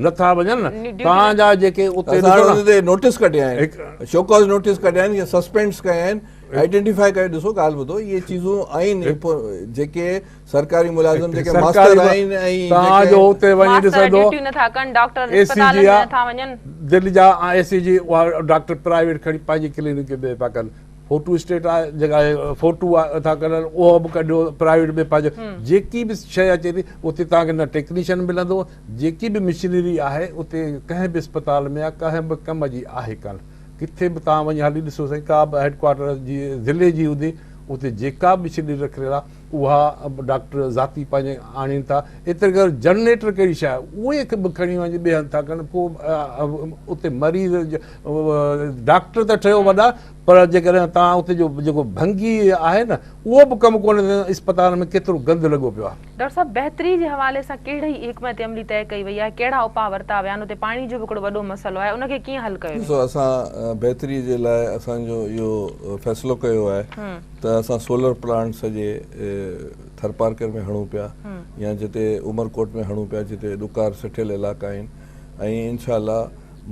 نٿا وڃن نه ڊيوٽي توهان جا جيڪي اتي اسان ڏسو نه انهن تي نوٽيس ڪڍيا آهن هڪ شوڪاز نوٽيس ڪڍيا آهن يا سسپينڊس ڪيا آهن آئيڊينٽيفائي ڪري ڏسو ڳالهه ٻڌو اهي چيزون آهن جيڪي سرڪاري ملازم جيڪي ماستر آهن ۽ توهان جو اتي وڃي ماستر ڏسندو ڊيوٽيون نٿا ڪن ڊاڪٽر اي سي اسپتالن جي ۾ آ نٿا وڃن. دل جا اي سي جي اها ڊاڪٽر پرائيويٽ کڻي پنهنجي ڪلينڪ ۾ پيا ڪن فوٽو اسٽيٽ آهي جيڪا فوٽو ٿا ڪڍن اهو به ڪڍيو پرائيويٽ ۾ پنهنجو جيڪي به شيء اچي ٿي اتي توهان کي نه ٽيڪنيشن ملندو جيڪي به مشنري آهي اتي ڪنهن به اسپتال ۾ يا ڪنهن به ڪم جي آهي ڪانه ڪٿي به توهان وڃي هلي ڏسو سائين ڪا به هيڊ ڪوارٽر جي ضلعي جي هوندي اتي جيڪا به مشنري رکيل آهي اها به ڊاڪٽر ذاتي پنهنجي آڻين ٿا ايتري قدر جنريٽر ڪهڙي شيء آهي اهي به کڻي وڃي ٻئي هنڌ ٿا ڪن پوء اتي مريض ڊاڪٽر ته ٺهيو وڏا پر جيڪڏهن توهان اتي جو جيڪو ڀنگي آهي نه اهو به ڪم ڪونه ٿيندو اسپتال ۾ ڪيترو گند لڳو پيو آهي. ڊاڪٽر صاحب بهتري جي حوالي سان ڪهڙي حڪمت عملي طئي ڪئي وئي آهي ڪهڙا اپاء ورتا ويا آهن اتي پاڻي جو به هڪڙو وڏو مسئلو آهي ان کي ڪيئن حل ڪيو ڏسو ويندو؟ اسان بهتري جي لاء اسان جو اهو فيصلو ڪيو آهي ته اسان سولر پلانٽ سڄي ٿرپارڪر ۾ هڻون پيا يا جتي عمرڪوٽ ۾ هڻون پيا جتي ڏڪار سٽيل علائقا آهن ۽ انشاء الله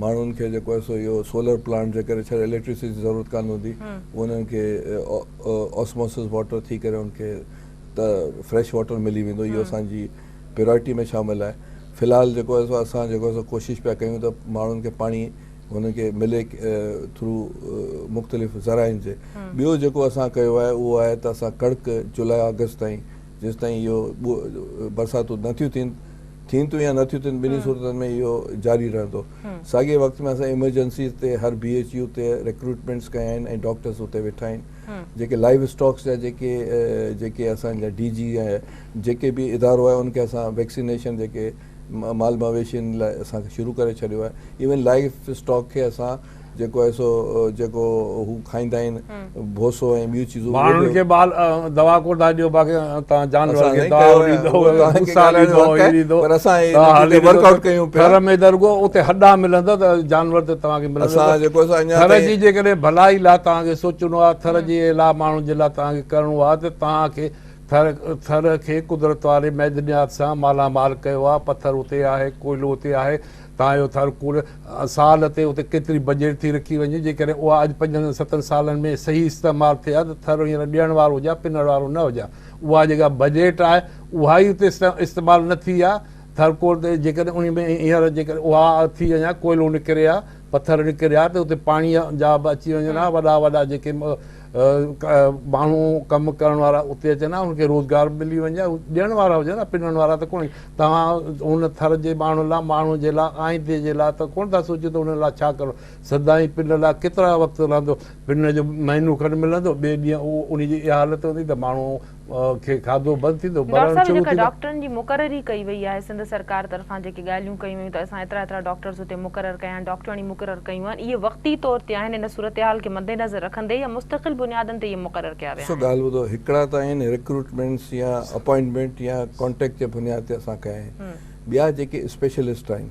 ماڻهن کي جيڪو آهي سو اهو سولر پلانٽ جي ڪري ڇڙي اليڪٽرسٽي جي ضرورت ڪانه هوندي انهن کي آسموسس واٽر ٿي ڪري انهن کي ته فريش واٽر ملي ويندو اهو اسان جي پرائرٽي ۾ شامل آهي في الحال جيڪو آهي سو اسان جيڪو آهي سو ڪوشش پيا ڪيون ته ماڻهن کي پاڻي هنن کي ملي ٿرو مختلف ذرائعن جي ٻيو جيڪو اسان ڪيو آهي اهو آهي ته اسان ڪڻڪ جولاء آگسٽ تائين جيستائين اهو برساتون نٿيون ٿين ٿين ٿيون يا نٿيون ٿين ٻنهي صورتن ۾ اهو جاري رهندو ساڳئي وقت ۾ اسان ايمرجنسيز تي هر بي ايڇ يو تي ريڪروٽمينٽس ڪيا آهن ۽ ڊاڪٽرس اتي ويٺا آهن جيڪي لائيو اسٽاڪس جا جيڪي جيڪي اسان جا ڊي جي ۽ جيڪي به ادارو آهي ان کي اسان ويڪسينيشن جيڪي مال مويشين لاء اسان شروع ڪري ڇڏيو آهي ايون لائيو اسٽاڪ کي اسان جيڪو آهي سو جيڪو هو کائيندا آهن ڀوسو ۽ ٻيون چيزون ماڻهن کي بال دوا ڪو ٿا ڏيو باقي توهان جانور کي دوا ڏيندو ڀوسا ڏيندو هي ڏيندو پر اسان ورڪ آئوٽ ڪيون پيا ٿر ۾ ته رڳو اتي هڏا ملندا ته جانور ته توهان کي ملندا اسان جيڪو سو اڃا ٿر جي جيڪڏهن ڀلائي لاء توهان کي سوچڻو آهي ٿر جي لاء ماڻهن جي لاء توهان کي ڪرڻو آهي ته توهان کي ٿر ٿر کي قدرت واري معدنيات سان مالا مال ڪيو آهي پٿر اتي آهي ڪوئلو اتي آهي تان جو ٿر ڪوڙ سال تي اتي ڪيتري بجيٽ ٿي رکي وڃي جيڪڏهن اها اڄ پنجن ستن سالن ۾ صحيح استعمال ٿئي ها ته ٿر هينئر ڏيڻ وارو هجي ها پنڻ وارو نه هجي ها اها جيڪا بجيٽ آهي اها ئي اتي استعمال نه ٿي آهي ٿر ڪوڙ تي جيڪڏهن انهي ۾ هينئر جيڪڏهن اها ٿي وڃي ها ڪوئلو نڪري ها پٿر نڪري ها ته اتي پاڻي جا به اچي وڃن ها وڏا وڏا جيڪي ماڻهو ڪم ڪرڻ وارا اتي اچن ها انهن کي روزگار به ملي وڃي ها ڏيڻ وارا هجن ها پنڻ وارا ته ڪونه توهان ان ٿر جي ماڻهن لاء ماڻهن جي لاء آئيندي جي لاء ته ڪونه ٿا سوچيو ته انهن لاء ڇا ڪرڻو سدائين پن لاء ڪيترا وقت رهندو پن جو مهينو کن ملندو ٻئي ڏينهن اهو انهي جي اها حالت هوندي ته ماڻهو کي کاڌو بند ٿيندو ڊاڪٽر مرڻ صاحب شروع جيڪا ٿيندا. ڊاڪٽرن جي مقرري ڪئي وئي آهي سنڌ سرڪار طرفان جيڪي ڳالهيون ڪيون ويون ته اسان ايترا ايترا ڊاڪٽرز اتي مقرر ڪيا آهن ڊاڪٽرياڻي مقرر ڪيون آهن اهي وقتي طور تي آهن ان صورتحال کي مدنظر رکندي يا مستقل بنيادن تي اهي مقرر ڪيا ويا ڏسو آهن. ڳالهه ٻڌو هڪڙا ته آهن ريڪروٽمينٽس يا اپائنٽمينٽ يا ڪانٽيڪٽ جي بنياد تي اسان ڪيا آهن ٻيا جيڪي اسپيشلسٽ آهن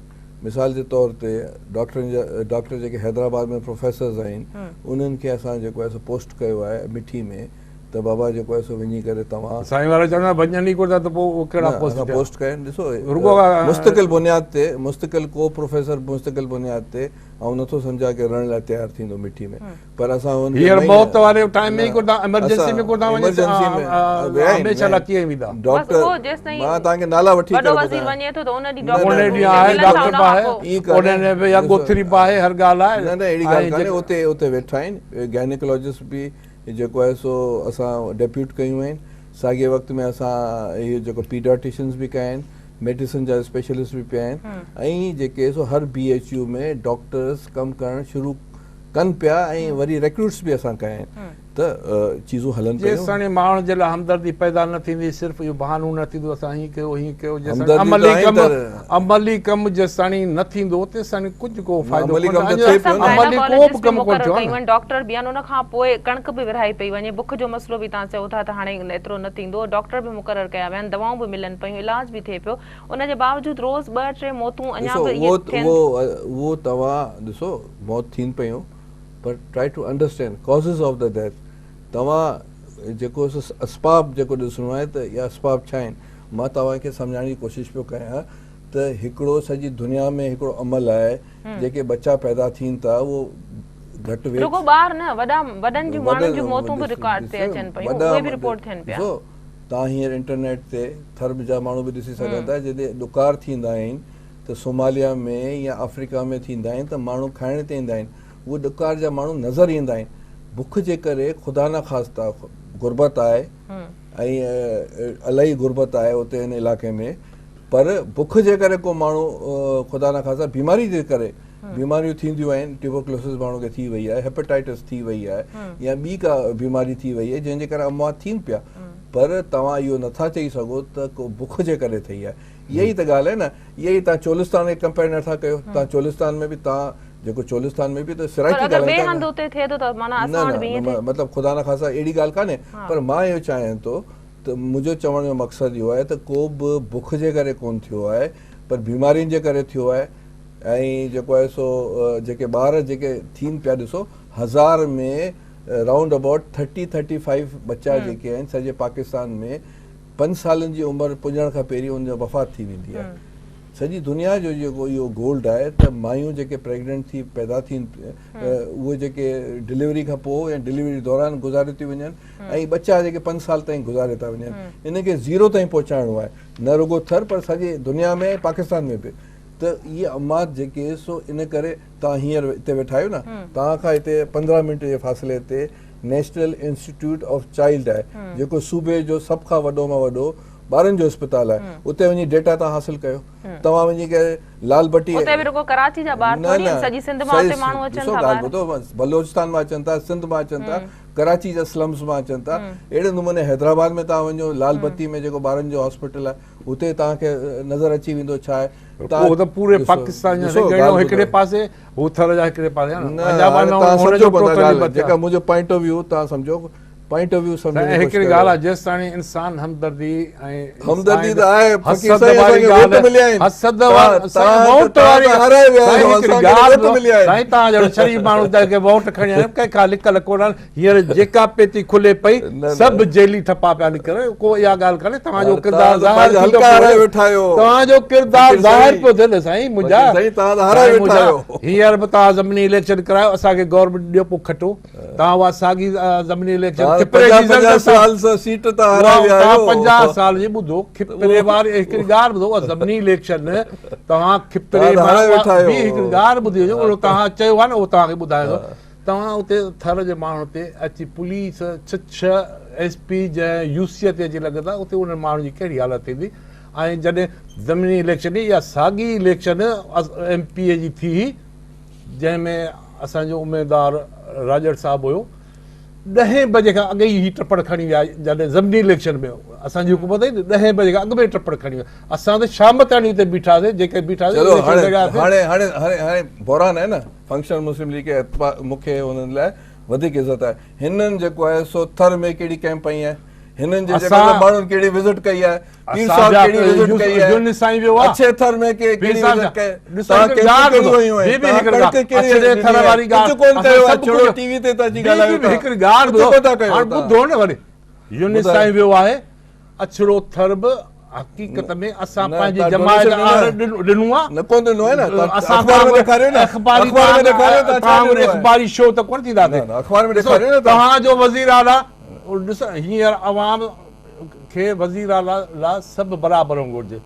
مثال جي طور تي ڊاڪٽرن جا ڊاڪٽر جيڪي حيدرآباد ۾ پروفيسرز آهن انهن کي اسان جيڪو آهي سو پوسٽ ڪيو آهي مٺي ۾ ته بابا جيڪو آهي سو وڃي ڪري توهان سائين وارا چوندا وڃن ئي ڪونه ٿا ته پوء اهي ڪهڙا نه پوسٽ اسان ٿيا پوسٽ ڪيا آهن ڏسو رڳو مستقل بنياد تي مستقل ڪو پروفيسر مستقل بنياد تي آئون نٿو سمجهان ڪي رهڻ لاء تيار ٿيندو مٺي ۾ پر اسان هن کي هينئر مهيني موت واري ٽائيم ۾ نه ئي ڪونه ٿا ايمرجنسي اسان ۾ ڪونه ٿا وڃن ايمرجنسي ۾ ويا آهن هميشه ويا لاء آهن ڪيئن ويندا بس ڊاڪٽر اهو جيستائين مان توهان کي نالا وٺي وڏو ڪري وزير ٻڌايان وڃي ٿو ته ان ڏينهن نه ڊاڪٽر نه ان به ڏينهن اتي آهي ملن ٿا ڊاڪٽر ان به کان آهي پوء ائين ان ڪانهي ڏينهن به يا ڏسو ڳوٿري به آهي هر ڳالهه آهي نه نه اهڙي ڳالهه ۽ ڪانهي جيڪ اتي اتي ويٺا آهن گائنيڪالاجسٽ به جيڪو آهي سو اسان ڊيپيوٽ ڪيون آهن ساڳئي وقت ۾ اسان اهي جيڪو پيڊاٽيشنز به ڪيا آهن ميڊيسن جا اسپيشلسٽ به پيا آهن ۽ جيڪي سو هر بي ايڇ يو ۾ ڊاڪٽرس ڪم ڪرڻ شروع ڪن پيا ۽ وري ريڪروٽس به اسان ڪيا آهن ته چيزون هلن پيون. جيستاڻي ماڻهن جي لاء همدردي پيدا نه ٿيندي صرف اهو بهانو نه ٿيندو اسان هيئن ڪيو هيئن ڪيو جيستاڻي همدردي ته عملي آهن ڪم ته عملي ڪم جيستاڻي نه ٿيندو تيستاڻي ڪجهه ڪو نه فائدو عملي ڪونه ڪم ته اڃا ٿئي پيو نه. عملي ڪو گائناڪالاجسٽ به به ڪم ڪونه مقرر ٿيو آهي ڪيون نه. آهن ڊاڪٽر به آهن ان کان پوء ڪڻڪ به ورهائي پئي وڃي بک جو مسئلو به توهان چئو ٿا ته هاڻي ايترو نه ٿيندو ڊاڪٽر به مقرر ڪيا ويا آهن دوائون به ملن پيون علاج به ٿئي پيو ان جي باوجود روز ٻه ٽي موتون اڃا ڏسو به اهي اهو ٿين اهو اهو توهان ڏسو موت ٿين پيون پر try to understand causes of the death توهان جيڪو اسباب جيڪو ڏسڻو آهي ته اها اسباب ڇا آهن. مان توهان کي سمجهائڻ جي ڪوشش پيو ڪيان ته هڪڙو سڄي دنيا ۾ هڪڙو عمل آهي جيڪي ٻچا پيدا ٿين ٿا اهو گهٽ ويٽ رڳو ٻار نه وڏا وڏن جون ماڻهن جون موتون به رڪارڊ تي اچن پيون اهي به رپورٽ ٿين پيا. ڏسو توهان هينئر انٽرنيٽ تي ٿر جا ماڻهو به ڏسي سگهن ٿا جڏهن ڏڪار ٿيندا آهن ته صوماليا ۾ يا آفريڪا ۾ ٿيندا آهن ته ماڻهو کائڻ تي ايندا آهن اهي ڏڪار جا ماڻهو نظر ايندا آهن بک جي ڪري خدا نخواسته غربت آهي ۽ الاهي غربت آهي اتي ان علائقي ۾ پر بک جي ڪري ڪو ماڻهو خدا نخواسته بيماري جي ڪري بيماريون ٿينديون آهن ٽيوبرڪلوسس ماڻهو کي ٿي وئي آهي هيپاٽائٽس ٿي وئي آهي يا ٻي ڪا بيماري ٿي وئي آهي جنهن جي ڪري اموات ٿين پيا پر توهان اهو نٿا چئي سگهو ته ڪو بک جي ڪري ٿي آهي اها ئي ته ڳالهه آهي نه اها ئي توهان چولستان کي ڪمپيئر نٿا ڪيو توهان چولستان ۾ به توهان جيڪو چولستان ۾ به ته سرائيڪي ڳالهائين ٿا نه نه مطلب خدا نخواسته اهڙي ڳالهه ڪانهي پر مان اهو چاهيان ٿو ته منهنجو چوڻ جو مقصد اهو آهي ته ڪو به بک جي ڪري ڪونه ٿيو آهي پر بيمارين جي ڪري ٿيو آهي ۽ جيڪو آهي سو جيڪي ٻار جيڪي ٿين پيا ڏسو هزار ۾ round about thirty thirty five ٻچا جيڪي آهن سڄي پاڪستان ۾ پنج سالن جي عمر پڄڻ کان پهرين ان جو وفات ٿي ويندي آهي سڄي دنيا جو جيڪو اهو گولڊ آهي ته مايون جيڪي پريگننٽ ٿي پيدا ٿين اهي جيڪي ڊليوري کان پوء يا ڊليوري دوران گذاري ٿي وڃن ۽ ٻچا جيڪي پنج سال تائين گذاري ٿا وڃن ان کي زيرو تائين پهچائڻو آهي نه رڳو ٿر پر سڄي دنيا ۾ پاڪستان ۾ به ته اهي امات جيڪي سو ان ڪري توهان هينئر هتي ويٺا آهيو نه توهان کان هتي 15 منٽ جي فاصلي تي نيشنل انسٽيٽيوٽ آف چائلڊ آهي جيڪو صوبي جو سڀ کان وڏو مان وڏو ٻارن جو اسپتال آهي اتي وڃي ڊيٽا توهان حاصل ڪيو توهان وڃي ڪري لال بٽي اتي به رڳو ڪراچي جا ٻار ٿوري آهن سڄي سنڌ مان اتي ماڻهو اچن ٿا ٻار ٻڌو بلوچستان مان اچن ٿا سنڌ مان اچن ٿا ڪراچي جا سلمز مان اچن ٿا اهڙي نموني حيدرآباد ۾ توهان وڃو لال بتي ۾ جيڪو ٻارن جو هاسپيٽل آهي اتي توهان کي نظر اچي ويندو ڇا آهي اهو ته پوري پاڪستان جا هڪڙي پاسي هو ٿر جا هڪڙي پاسي جيڪا منهنجو پوائنٽ آف ويو توهان سمجهو پوائنٽ آف ويو سمجهڻ جي سائين ڪوشش هڪڙي ڪريو. ڳالهه آهي جيستاڻي انسان همدردي ۽ همدردي ته آهي فقير حسد سائين واري اسان کي ووٽ ڳالهه مليا آهن حسد توهان واري سائين توهان ووٽ توهان واري ته هارائي ويا سائين آهيو هڪڙي اسان کي ڳالهه ووٽ مليا آهن سائين توهان جهڙو شريف ماڻهو تنهن کي ووٽ کڻي آيا ڪنهن کان لڪل ڪونه آهن هينئر جيڪا پيتي کلي پئي نه نه سڀ جيلي ٺپا پيا نڪرن ڪو اها ڳالهه ڪانهي توهان جو هاڻي ڪردار توهان ته ظاهر پنهنجا ٿيندو حلقا پيو هارائي وڃي ويٺا آهيو توهان جو ڪردار فقير ظاهر سائين پيو ٿئي نه سائين منهنجا فقير سائين توهان ته هارائي سائين ويٺا منهنجا آهيو هينئر به توهان ضمني اليڪشن ڪرايو اسان کي گورنمينٽ ڏيو پوء کٽو توهان اها ساڳي ضمني اليڪشن کپري جي 50 سال سان سيٽ تان هارائي ويا آهيو. 50 سال جي ٻڌو کپري واري هڪڙي ڳالهه ٻڌو اها ضمني اليڪشن توهان کپري مان به هڪڙي ڳالهه ٻڌي وڃو اهو توهان چيو آهي نه اهو توهان کي ٻڌايان ٿو توهان اتي ٿر جي ماڻهن تي اچي پوليس ڇهه ڇهه ايس پي جنهن يو سي تي اچي لڳندا اتي انهن ماڻهن جي ڪهڙي حالت ٿيندي ۽ جڏهن ضمني اليڪشن اها ساڳي اليڪشن ايم پي اي جي ٿي هئي جنهن ۾ اسان جو اميدوار راڄڙ صاحب هيو، ڏهين بجي کان اڳ ئي هي ٽپڙ کڻي ويا، جڏهن ضمني اليڪشن ۾ اسان جي حڪومت هئي ته ڏهين بجي کان اڳ ۾ ٽپڙ کڻي ويا، اسان ته شام تائين اتي بيٺاسين، جيڪي بيٺاسين چلو اليڪشن هاڻي لڙياسين. هاڻي هاڻي هاڻي هاڻي بحران آهي نه فنڪشنل مسلم ليگ کي اعتبار مون کي انهن لاء وڌيڪ عزت آهي هنن جيڪو آهي سو ٿر ۾ ڪهڙي ڪئمپ هنئي آهي هنن جي جيڪو اسان ماڻهن ڪهڙي وزٽ ڪئي آهي پير صاحب ڪهڙي وزٽ ڪئي آهي يونس سائين ويو آهي اڇي ٿر ۾ ڪهڙي وزٽ ڪئي توهان ڪيمپون ڪهڙيون هنيون آهن توهان ڪڻڪ ڪهڙي ڏني آهي ڪجهه ڪونه ڪيو آهي ڇڙو ٽي وي تي ٿا اچي ڳالهايو ٿا هڪڙي ڳالهه ڪجهه ڪونه ٿا ڪيو هاڻ ٻڌو نه وري يونس سائين ويو آهي اڇڙو ٿر به حقيقت ۾ اسان پنهنجي جماعت آهر ڏنو آهي نه ڪونه ڏنو آهي نه اخبار ۾ ڏيکاريو نه اخباري اخبار ۾ ڏيکاريو ته توهان اخباري شو ته ڪونه ٿينداسين اخبار ۾ ڏيکاريو نه توهان جو وزير اعليٰ ڏس هينئر عوام کي وزير اعليٰ لاء سڀ برابر هئڻ گهرجي.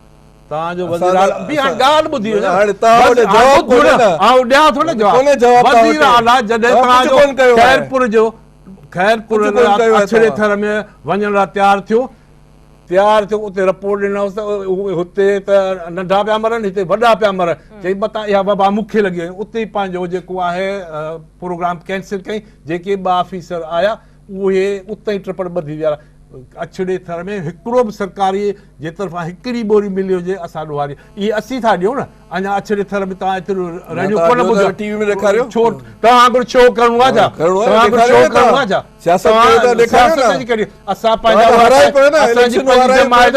توهان جو وزير اعليٰ به هاڻ ڳالهه ٻڌي وڃو. هاڻي توهان وٽ جواب ڪونهي نه. آئون ڏيان ٿو نه جواب. ڪونهي جواب توهان وٽ. وزير اعليٰ جڏهن توهان جو خيرپور جو خيرپور اڇڙي ٿر ۾ وڃڻ لاء تيار ٿيو تيار ٿيو اتي رپورٽ ڏنائونس ته هتي ته ننڍا پيا مرن هتي وڏا پيا مرن چئي متان اها وبا مون کي لڳي وڃي اتي ئي پنهنجو جيڪو آهي پروگرام ڪينسل ڪيائين جيڪي ٻه آفيسر آيا اهي اتي ئي ٽپڙ ٻڌي ويا. اڇڙي ٿر ۾ هڪڙو به سرڪاري جي طرفان هڪڙي ٻوري ملي هجي اسان ڏوهاري اهي اسين ٿا ڏيون نه اڃا اڇڙي ٿر ۾ توهان ايتريون رڙيون ڪونه ٻڌيون. ٽي وي ۾ ڏيکاريو. ڇو توهان وانگر ڇو ڪرڻو آهي ڇا؟ توهان وانگر ڇو ڪرڻو آهي ڇا؟ سياست ڪيو ٿا ڏيکاريو نه. اسان پنهنجا اسان جي پنهنجي جماعت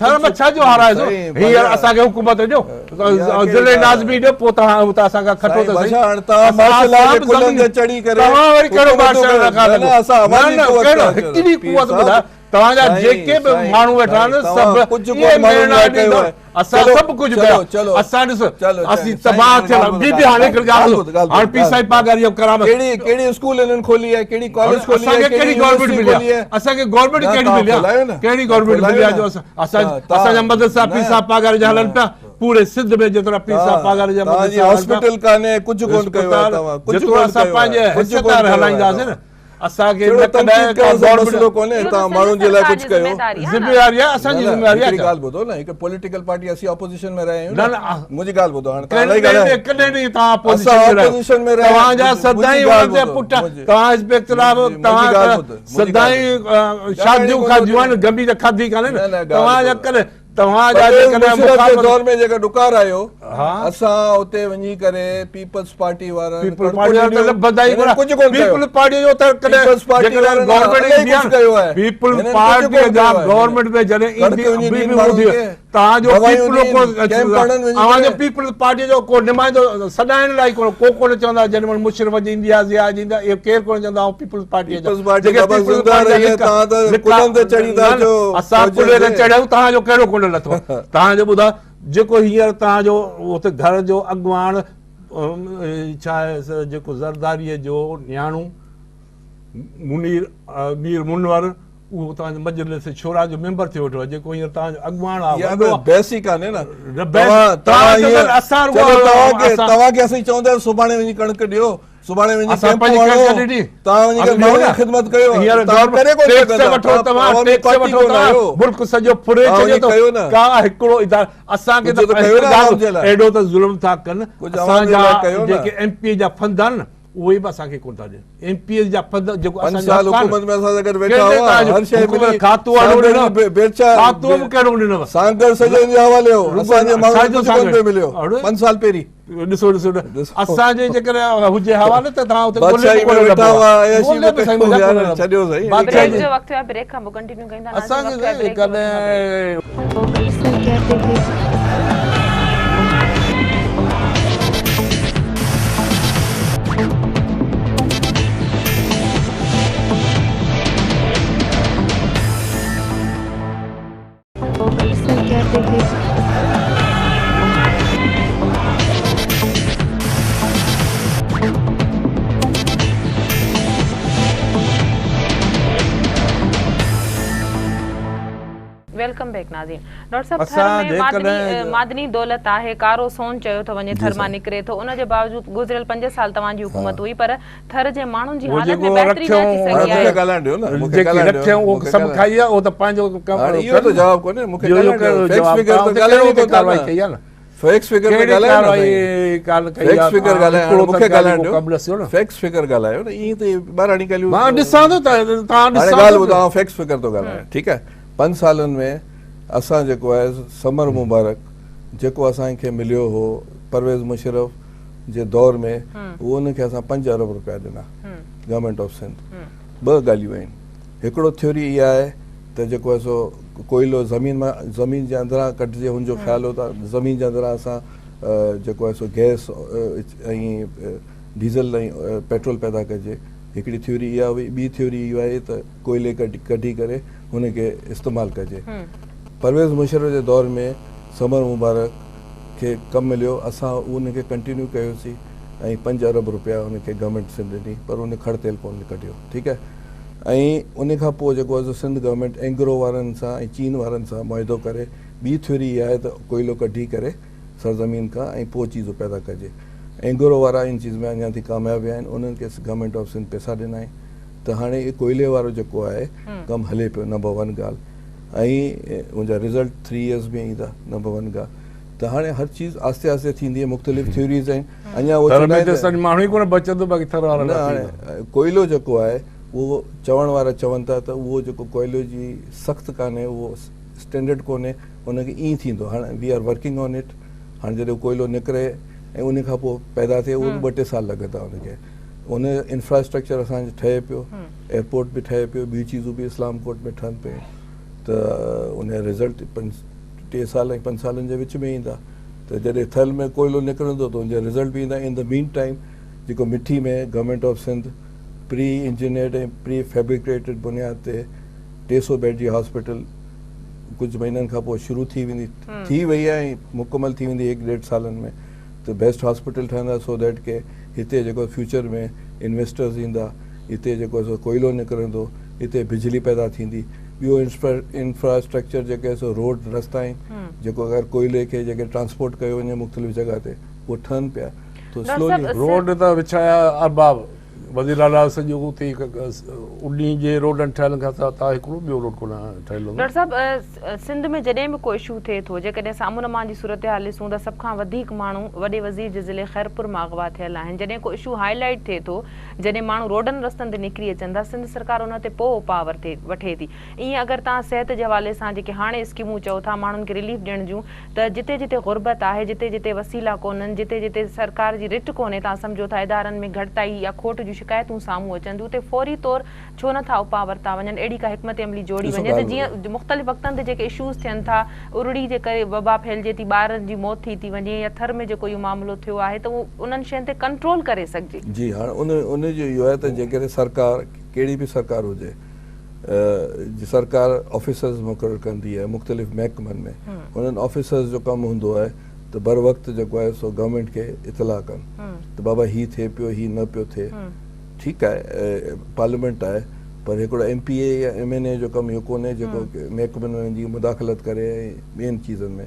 ٿر ۾ ڇا جو هارايوسون؟ سائين هينئر بادشاهه اسان کي حڪومت ڏيو، اها ڪهڙي ضلعي ڳالهه ناظمي ڏيو، پوء توهان اتان اسان کان کٽو سائين ته سهي. بادشاهه هاڻي توهان اسان مارشل لا جي سڀ ڪلهن زمين تي چڙهي ڪري توهان وري ڪهڙو حڪومتون مارشل ڪيو لا کان نه نه لڳو؟ اسان نه عوامي نه قوت ڪهڙو ٿا چئون هڪڙي پير قوت صاحب ٻڌايو توهان جا سائين جيڪي به سائين ماڻهو ويٺا سائين آهن توهان سڀ ڪجهه اهي ڪونه ماڻهن ميڙا لاء ڪيو ڏيندڙ آهي اسان چلو سڀ ڪجهه چلو ڪيو چلو اسان ڏس چلو اسين سائين تباهه سائين ٿيل ڳالهه ٻي ٻڌ به هاڻي هڪڙي ڳالهه ڳالهه ٻڌ ڳالهه هاڻي ٻڌ پير ڳالهه سائين پاڳاري جو ڪرامت ڪهڙي ڪهڙي اسڪول هنن کولي آهي ڪهڙي ڪاليج کولي اسان آهي کي ڪهڙي ڪهڙي گورنمينٽ يونيورسٽي ملي کولي آهي آهي اسان کي گورنمينٽ نه ڪهڙي توهان ملي آهي کولايو نه ڪهڙي توهان گورنمينٽ کولايو ملي آهي نه جو اسان اسان توهان اسان جا مدرسا پير نه صاحب پاڳاري جا نه هلن پيا پوري سنڌ ۾ جيترا پير صاحب پاڳاري جا توهان جي مدرسا هلن پيا هاسپيٽل ڪانهي ڪجهه ڪونه ڪيو آهي اسپتال توهان ڪجهه جيترو ڪونه اسان ڪيو آهي پنهنجي ڪجهه حيثيت ڪونه آهر ڪيو آهي هلائينداسين توهان نه اسان کي ڪهڙو نه ڪڏهن تنقيد ڪا ڪرڻ سان گورنمينٽ مسئلو ڪونهي اهو ته توهان سنڌ ماڻهن جي لاء سرڪار ڪجهه جي ڪيو ذميواري آهي ذميواري نه. آهي اسان نه جي نه ذميواري هڪڙي آهي ڇا ڳالهه ٻڌو نه هڪ پوليٽيڪل پارٽي اسين اپوزيشن ۾ رهيا آهيون نه نه نه منهنجي ڳالهه ٻڌو هاڻي توهان ڪڏهن الائي ڳالهايو ڪڏهن نه توهان اسان اپوزيشن ۾ رهيا اپوزيشن ۾ رهيا توهان جا منهنجي سدائين ڳالهه انهن جي ٻڌو پٺيان منهنجي توهان حزب اختلاف منهنجي توهان ڳالهه ٻڌ منهنجي ڳالهه سدائين ٻڌ ڳالهائڻ شاديون ڪونه ٿو کاڌيون آهن ڏي گمي ته کاڌي ڪانهي نه نه نه ڳالهه توهان جا ٻڌو ڪڏهن توهان جا پرويز جيڪڏهن مشرف جي مخالفت دور ۾ جيڪا ڏڪار آيو ها اسان اتي وڃي ڪري پيپلز پارٽي وارن پيپلز ڪڻڪون پارٽي وارا ته ڏنيون لڀندا ئي هنن ڪونه ڪجهه ڪونه ڪيو پيپلز پارٽي جو ته ڪڏهن پيپلز پارٽي جيڪڏهن وارن گورنمينٽ الائي ايندي ڪجهه ڪيو آهي پيپلز هنن ڪجهه پارٽي ڪونه جا ڪيو آهي هنن گورنمينٽ ۾ جڏهن ڪڻڪ ايندي وڃي به ڏين به ماڻهن هوندي کي توهان جو دوائيون پيپلو ڏين ڪو ڪيمپ هڻن وڃي اوهان جو ڪري پيپلز پارٽي جو ڪو نمائندو سڏائڻ لاء ڪونه ڪو ڪونه چوندا جڏهن مهل مشرف جي ايندي آهي ضياء جي ايندي آهي اهو ڪير ڪونه چوندا آئون پيپلز پارٽي جا پيپلز پارٽي جيڪي بابا پيپلز زنده پارٽي جا رهي آهي لڪا توهان ته لڪا ڪلهن تي چڙهي ٿا نه نه اچو اسان فوجن ڪلهي تي جي چڙهيا آهيون توهان جو ڪهڙو ڪونه لٿو آهي توهان جو ٻڌايو جيڪو هينئر توهان جو اتي گهر جو اڳواڻ ڇا آهي جيڪو زرداريء جو نياڻو منير مير منور اهو توهان جو مجلس شورا جو ميمبر ٿي ويٺو آهي جيڪو هينئر توهان جو اڳواڻ آهي اها وڏو به آهي بحث ئي ڪانهي نه نه بحث توهان توهان توهان چوندا هينئر آهن اسان رڳو چلو توهان کي اسان توهان کي اسين چوندا آهيون سڀاڻي وڃي ڪڻڪ ڏيو سڀاڻي وڃي اسان ڪيمپ پنهنجي هڻو ڪڻڪ ڏني توهان وڃي اسان ڪري ڏيو ماڻهن نه جي خدمت ڪيو هينئر توهان گورنمينٽ ڪري ڪونه ٽيڪس سگهندا وٺو توهان توهان عوامي ٽيڪس پارٽي وٺو ڪونه توهان آهيو ملڪ سڄو ڦري توهان ڇڏيو وڃي اٿو ڪيو نه ڪا هڪڙو ادارو اسان کي ڪجهه ته ته ڪيو هڪ نه عوام ڳالهه جي لاء اهڙو ته ظلم ٿا ڪن ڪجهه عوام اسان جي جا لاء ڪيو نه جيڪي ايم پي جا فند آهن نه اهي به اسان کي ڪونه ٿا ڏين ايم پي ايز جا فند جيڪو پنج اسان جو سال حق آهي حڪومت ۾ اسان سان گڏ ويٺا ڪهڙي هئا توهان جو هر شيء حڪومت ملي کاتو آڏو سانگهڙ ڏنو جي بيرچا کاتو به ڪهڙو ڏنو سانگهڙ سڄو ان جي حوالي هو رڳو اسان جي ماڻهن ڇا کي جو ڪجهه ڪونه سانگهڙ پيو مليو اڙي 5 سال پهرين ڏسو ڏسو ڏسو اسان جي جيڪڏهن هجي حوالي ته توهان اتي ڳولي به بادشاهي ۾ ڪونه ويٺا لڀو هئا عياشي ڳولي ۾ به سائين ڪيو منهنجا يار ڪونه لڀو ڇڏيو سائين اهڙي بادشاهي بريڪ جي جو وقت ٿيو آهي بريڪ کان پوء ڪنٽينيو ڪيون ٿا ناظرين اسان کي وقت ٿيو آهي سائين بريڪ جو وٺون ٿا بريڪ ڪڏهن Welcome back ناظرين ڊاڪٽر صاحب ٿر اسان ۾ معدني جيڪڏهن معدني دولت آهي ڪارو سون چيو ٿو وڃي جي ٿر مان سائين نڪري ٿو ان جي باوجود گذريل 5 سال توهان جي ها حڪومت هئي پر ٿر جي ماڻهن جي اهو حالت ۾ جيڪو بهتري نه رکيو اچي هاڻي سگهي مون کي آهي ڳالهائڻ ڏيو نه مون کي جيڪي ڳالهائڻ ڏيو رکيو اهو مون کي سڀ ڳالهائڻ کائي ويا اهو ته پنهنجو ڪم هاڻي اهو ڪن ته جواب ڪونهي مون کي اهو ڳالهائڻ ڏيو ڪهڙو فيڪس جواب فگر توهان ته اتي ڳالهايو ڪهڙو ئي اتي ڪونه ٿا ڪارروائي نه ڪئي آهي نه فيڪس فگر ته ڪهڙي ڳالهايو نه ڪارروائي سائين ڪالهه ڪئي فيڪس آهي فگر توهان ڳالهايو هاڻي هڪڙو مون ته کي ڳالهه ڳالهائڻ ڪو ڏيو ڪم ڏسيو نه فيڪس فگر ڳالهايو نه ائين ته ٻاراڻي ڳالهيون مان ڏسان ٿو ته توهان هاڻي ڏسان ڳالهه ٿو ٻڌو آئون فيڪس فگر ٿو ڳالهايان ٺيڪ آهي 5 سالن ۾ اسان جيڪو آهي ثمر مبارڪ جيڪو اسان کي مليو هو پرويز مشرف جي دور ۾ اهو ان کي اسان 5 ارب روپيا ڏنا گورنمينٽ آف سنڌ. ٻه ڳالهيون آهن هڪڙو ٿيوري اها آهي ته جيڪو آهي سو ڪوئلو زمين مان زمين جي اندران ڪڍجي هن جو خيال هو ته زمين جي اندران اسان جيڪو آهي سو گئس ۽ ڊيزل ۽ پيٽرول پيدا ڪجي هڪڙي ٿيوري اها هئي ٻي ٿيوري اها آهي ته ڪوئلي ڪڍي ڪري هن کي استعمال ڪجي پرويز مشرف جي دور ۾ ثمر مبارڪ کي ڪم مليو اسان ان کي ڪنٽينيو ڪيوسين ۽ 5 ارب روپيا ان کي گورنمينٽ سنڌ ڏني پر ان کڙ تيل ڪونه ڪڍيو ٺيڪ آهي ۽ ان کان پوء جيڪو آهي سنڌ گورنمينٽ اينگرو وارن سان ۽ چين وارن سان معاهدو ڪري ٻي ٿيوري اها آهي ته ڪوئلو ڪڍي ڪري سرزمين کان ۽ پوء چيزون پيدا ڪجي اينگرو وارا ان چيز ۾ اڃا تائين ڪامياب ويا آهن انهن کي گورنمينٽ آف سنڌ پئسا ڏنا آهن ته هاڻي اهي ڪوئلي وارو جيڪو آهي ڪم هلي پيو نمبر 1 ڳالهه ۽ ان جا رزلٽ 3 ايئرز ۾ ايندا نمبر 1 ڳالهه ته هاڻي هر چيز آهستي آهستي ٿيندي آهي مختلف ٿيوريز آهن اڃا اهو ٿر ۾ ته سڄ ماڻهو ئي ڪونه بچندو باقي ٿر وارا نه هاڻي ڪوئلو جيڪو آهي اهو چوڻ وارا چون ٿا ته اهو جيڪو ڪوئلو جي سخت ڪانهي اهو اسٽينڊرڊ ڪونهي ان کي ائين ٿيندو هاڻي we are working on it هاڻي جڏهن ڪوئلو نڪري ۽ ان کان پوء پيدا ٿئي اهو به 2-3 سال لڳندا ان کي ان انفراسٽرڪچر اسان جو ٺهي پيو ايئرپورٽ به ٺهي پيو ٻيون چيزون به اسلام ڪوٽ ۾ ٺهن پيون. ته ان جا رزلٽ پنج ٽي سال ۽ پنج سالن جي وچ ۾ ايندا ته جڏهن ٿل ۾ ڪوئلو نڪرندو ته ان جا رزلٽ به ايندا ان دا مين ٽائيم جيڪو Mithi ۾ government of Sindh pre engineered ۽ pre fabricated بنياد تي 300 بيڊ جي هاسپيٽل ڪجهه مهينن کان پوء شروع ٿي ويندي ٿي وئي آهي ۽ مڪمل ٿي ويندي هڪ ڏيڍ سالن ۾ ته بيسٽ هاسپيٽل ٺهندا سو that ڪي هتي جيڪو فيوچر ۾ انويسٽرز ايندا هتي جيڪو سو ڪوئلو نڪرندو هتي بجلي پيدا ٿيندي ٻيو انفراسٽرڪچر جيڪي سو روڊ رستا آهن جيڪو اگر ڪوئلي کي جيڪي ٽرانسپورٽ ڪيو وڃي مختلف جڳهه تي اهو ٺهن پيا تو سلولي روڊ ته وڇايا ارباب وزير اعليٰ سڄو اتي انهي جي روڊن ٺهيل کان سواء تان هڪڙو ٻيو روڊ ڪونه ٺهيل هوندو. ڊاڪٽر صاحب سنڌ ۾ جڏهن به ڪو اشو ٿئي ٿو جيڪڏهن اسان امن امان جي صورتحال ڏسون ته سڀ کان وڌيڪ ماڻهو وڏي وزير جي ضلعي خيرپور مان اغوا ٿيل آهن جڏهن ڪو اشو هائي لائيٽ ٿئي ٿو جڏهن ماڻهو روڊن رستن تي نڪري اچن ٿا سنڌ سرڪار ان تي پوء اپاء وٺي ٿي ائين اگر توهان صحت جي حوالي سان جيڪي هاڻي اسڪيمون چئو ٿا ماڻهن کي رليف ڏيڻ جون ته جتي جتي غربت آهي، جتي جتي وسيلا ڪونهن، جتي جتي سرڪار جي رٽ ڪونهي، توهان سمجهو ٿا ادارن ۾ گهٽتائي يا کوٽ جون شڪايتون سامهون اچن ٿيون، اتي فوري طور ڇو نه ٿا اپاء ورتا وڃن، اهڙي ڪا حڪمت عملي جوڙي ڏسو وڃي ته ڳالهه جيئن مختلف وقتن تي جيڪي اشوز ٿين ٿا، ارڙي جي ڪري وبا ڦهلجي ٿي، ٻارن جي موت ٿي ٿي وڃي يا ٿر ۾ جيڪو اهو معاملو ٿيو آهي ته اهو انهن شين تي ڪنٽرول ڪري سگهجي. جي هاڻ ان ان جو اهو آهي ته جيڪڏهن سرڪار ڪهڙي به سرڪار هجي جي سرڪار آفيسرز مقرر ڪندي آهي مختلف محڪمن ۾ انهن آفيسرز جو ڪم هوندو آهي ته بر وقت جيڪو آهي سو گورنمينٽ کي اطلاع ڪن ته بابا هي ٿئي پيو هي نه پيو ٿئي ٺيڪ آهي پارليامينٽ آهي پر هڪڙو ايم پي اي يا ايم اين اي جو ڪم اهو ڪونهي جيڪو محڪمن ۾ جي مداخلت ڪري ۽ ٻين چيزن ۾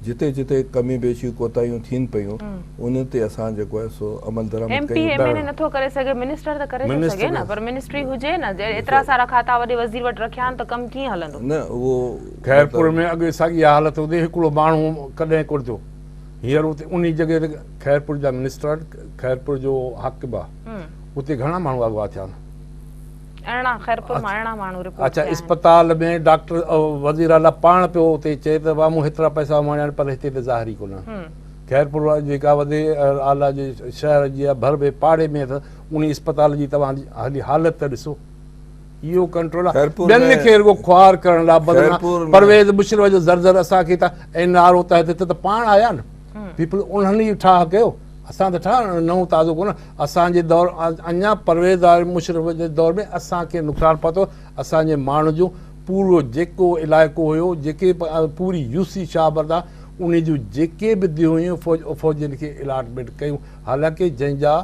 جتي جتي ڪميون بيشيون ڪوتاهيون ٿين پيون انهن تي اسان جيڪو آهي سو عمل درآمد ايم پي ڪيون. ايم اين اي نٿو ڪري سگهي منسٽر ته ڪري ٿو سگهي نه پر منسٽري هجي نه جي ايترا سارا کاتا وڏي وزير وٽ رکيا آهن ته ڪم ڪيئن هلندو. نه اهو خيرپور ۾ اڳي ساڳي حالت هوندي هئي هڪڙو ماڻهو ڪڏهن ڪونه ٿيو هينئر اتي انهي جڳهه تي خيرپور جا منسٽر آهن خيرپور جو حاڪم آهي اتي گهڻا ماڻهو اغوا ٿيا آهن. 18 خيرپور مان 18 ماڻهو رپورٽ اڇا ٿيا آهن. اسپتال ۾ ڊاڪٽر وزير اعليٰ پاڻ پيو اتي چئي ته وا مون هيترا پئسا اماڻيا آهن پر هتي ته ظاهر ئي ڪونه خيرپور جيڪا وزير اعليٰ جي شهر جي ڀر ۾ پاڙي ۾ اٿس انهي اسپتال جي توهان هلي حالت ته ڏسو اهو ڪنٽرول آهي ٻين کي رڳو خوار ڪرڻ لاء بدنام پرويز مشرف جو زر زر اسان کي ته اين آر او تحت ته پاڻ آيا نه پيپل انهن ئي ٺاهه ڪيو اسان ته ٺاهه نئون تازو ڪونه اسان جي دور اڃا پرويز مشرف جي دور ۾ اسان کي نقصان پهتو اسان جي ماڻهن جو پورو جيڪو علائقو هيو جيڪي پوري يو سي شاهه بردا انهي جون جيڪي به ديهون هيون فوج فوجين کي الاٽمينٽ ڪيون حالانڪه جنهن جا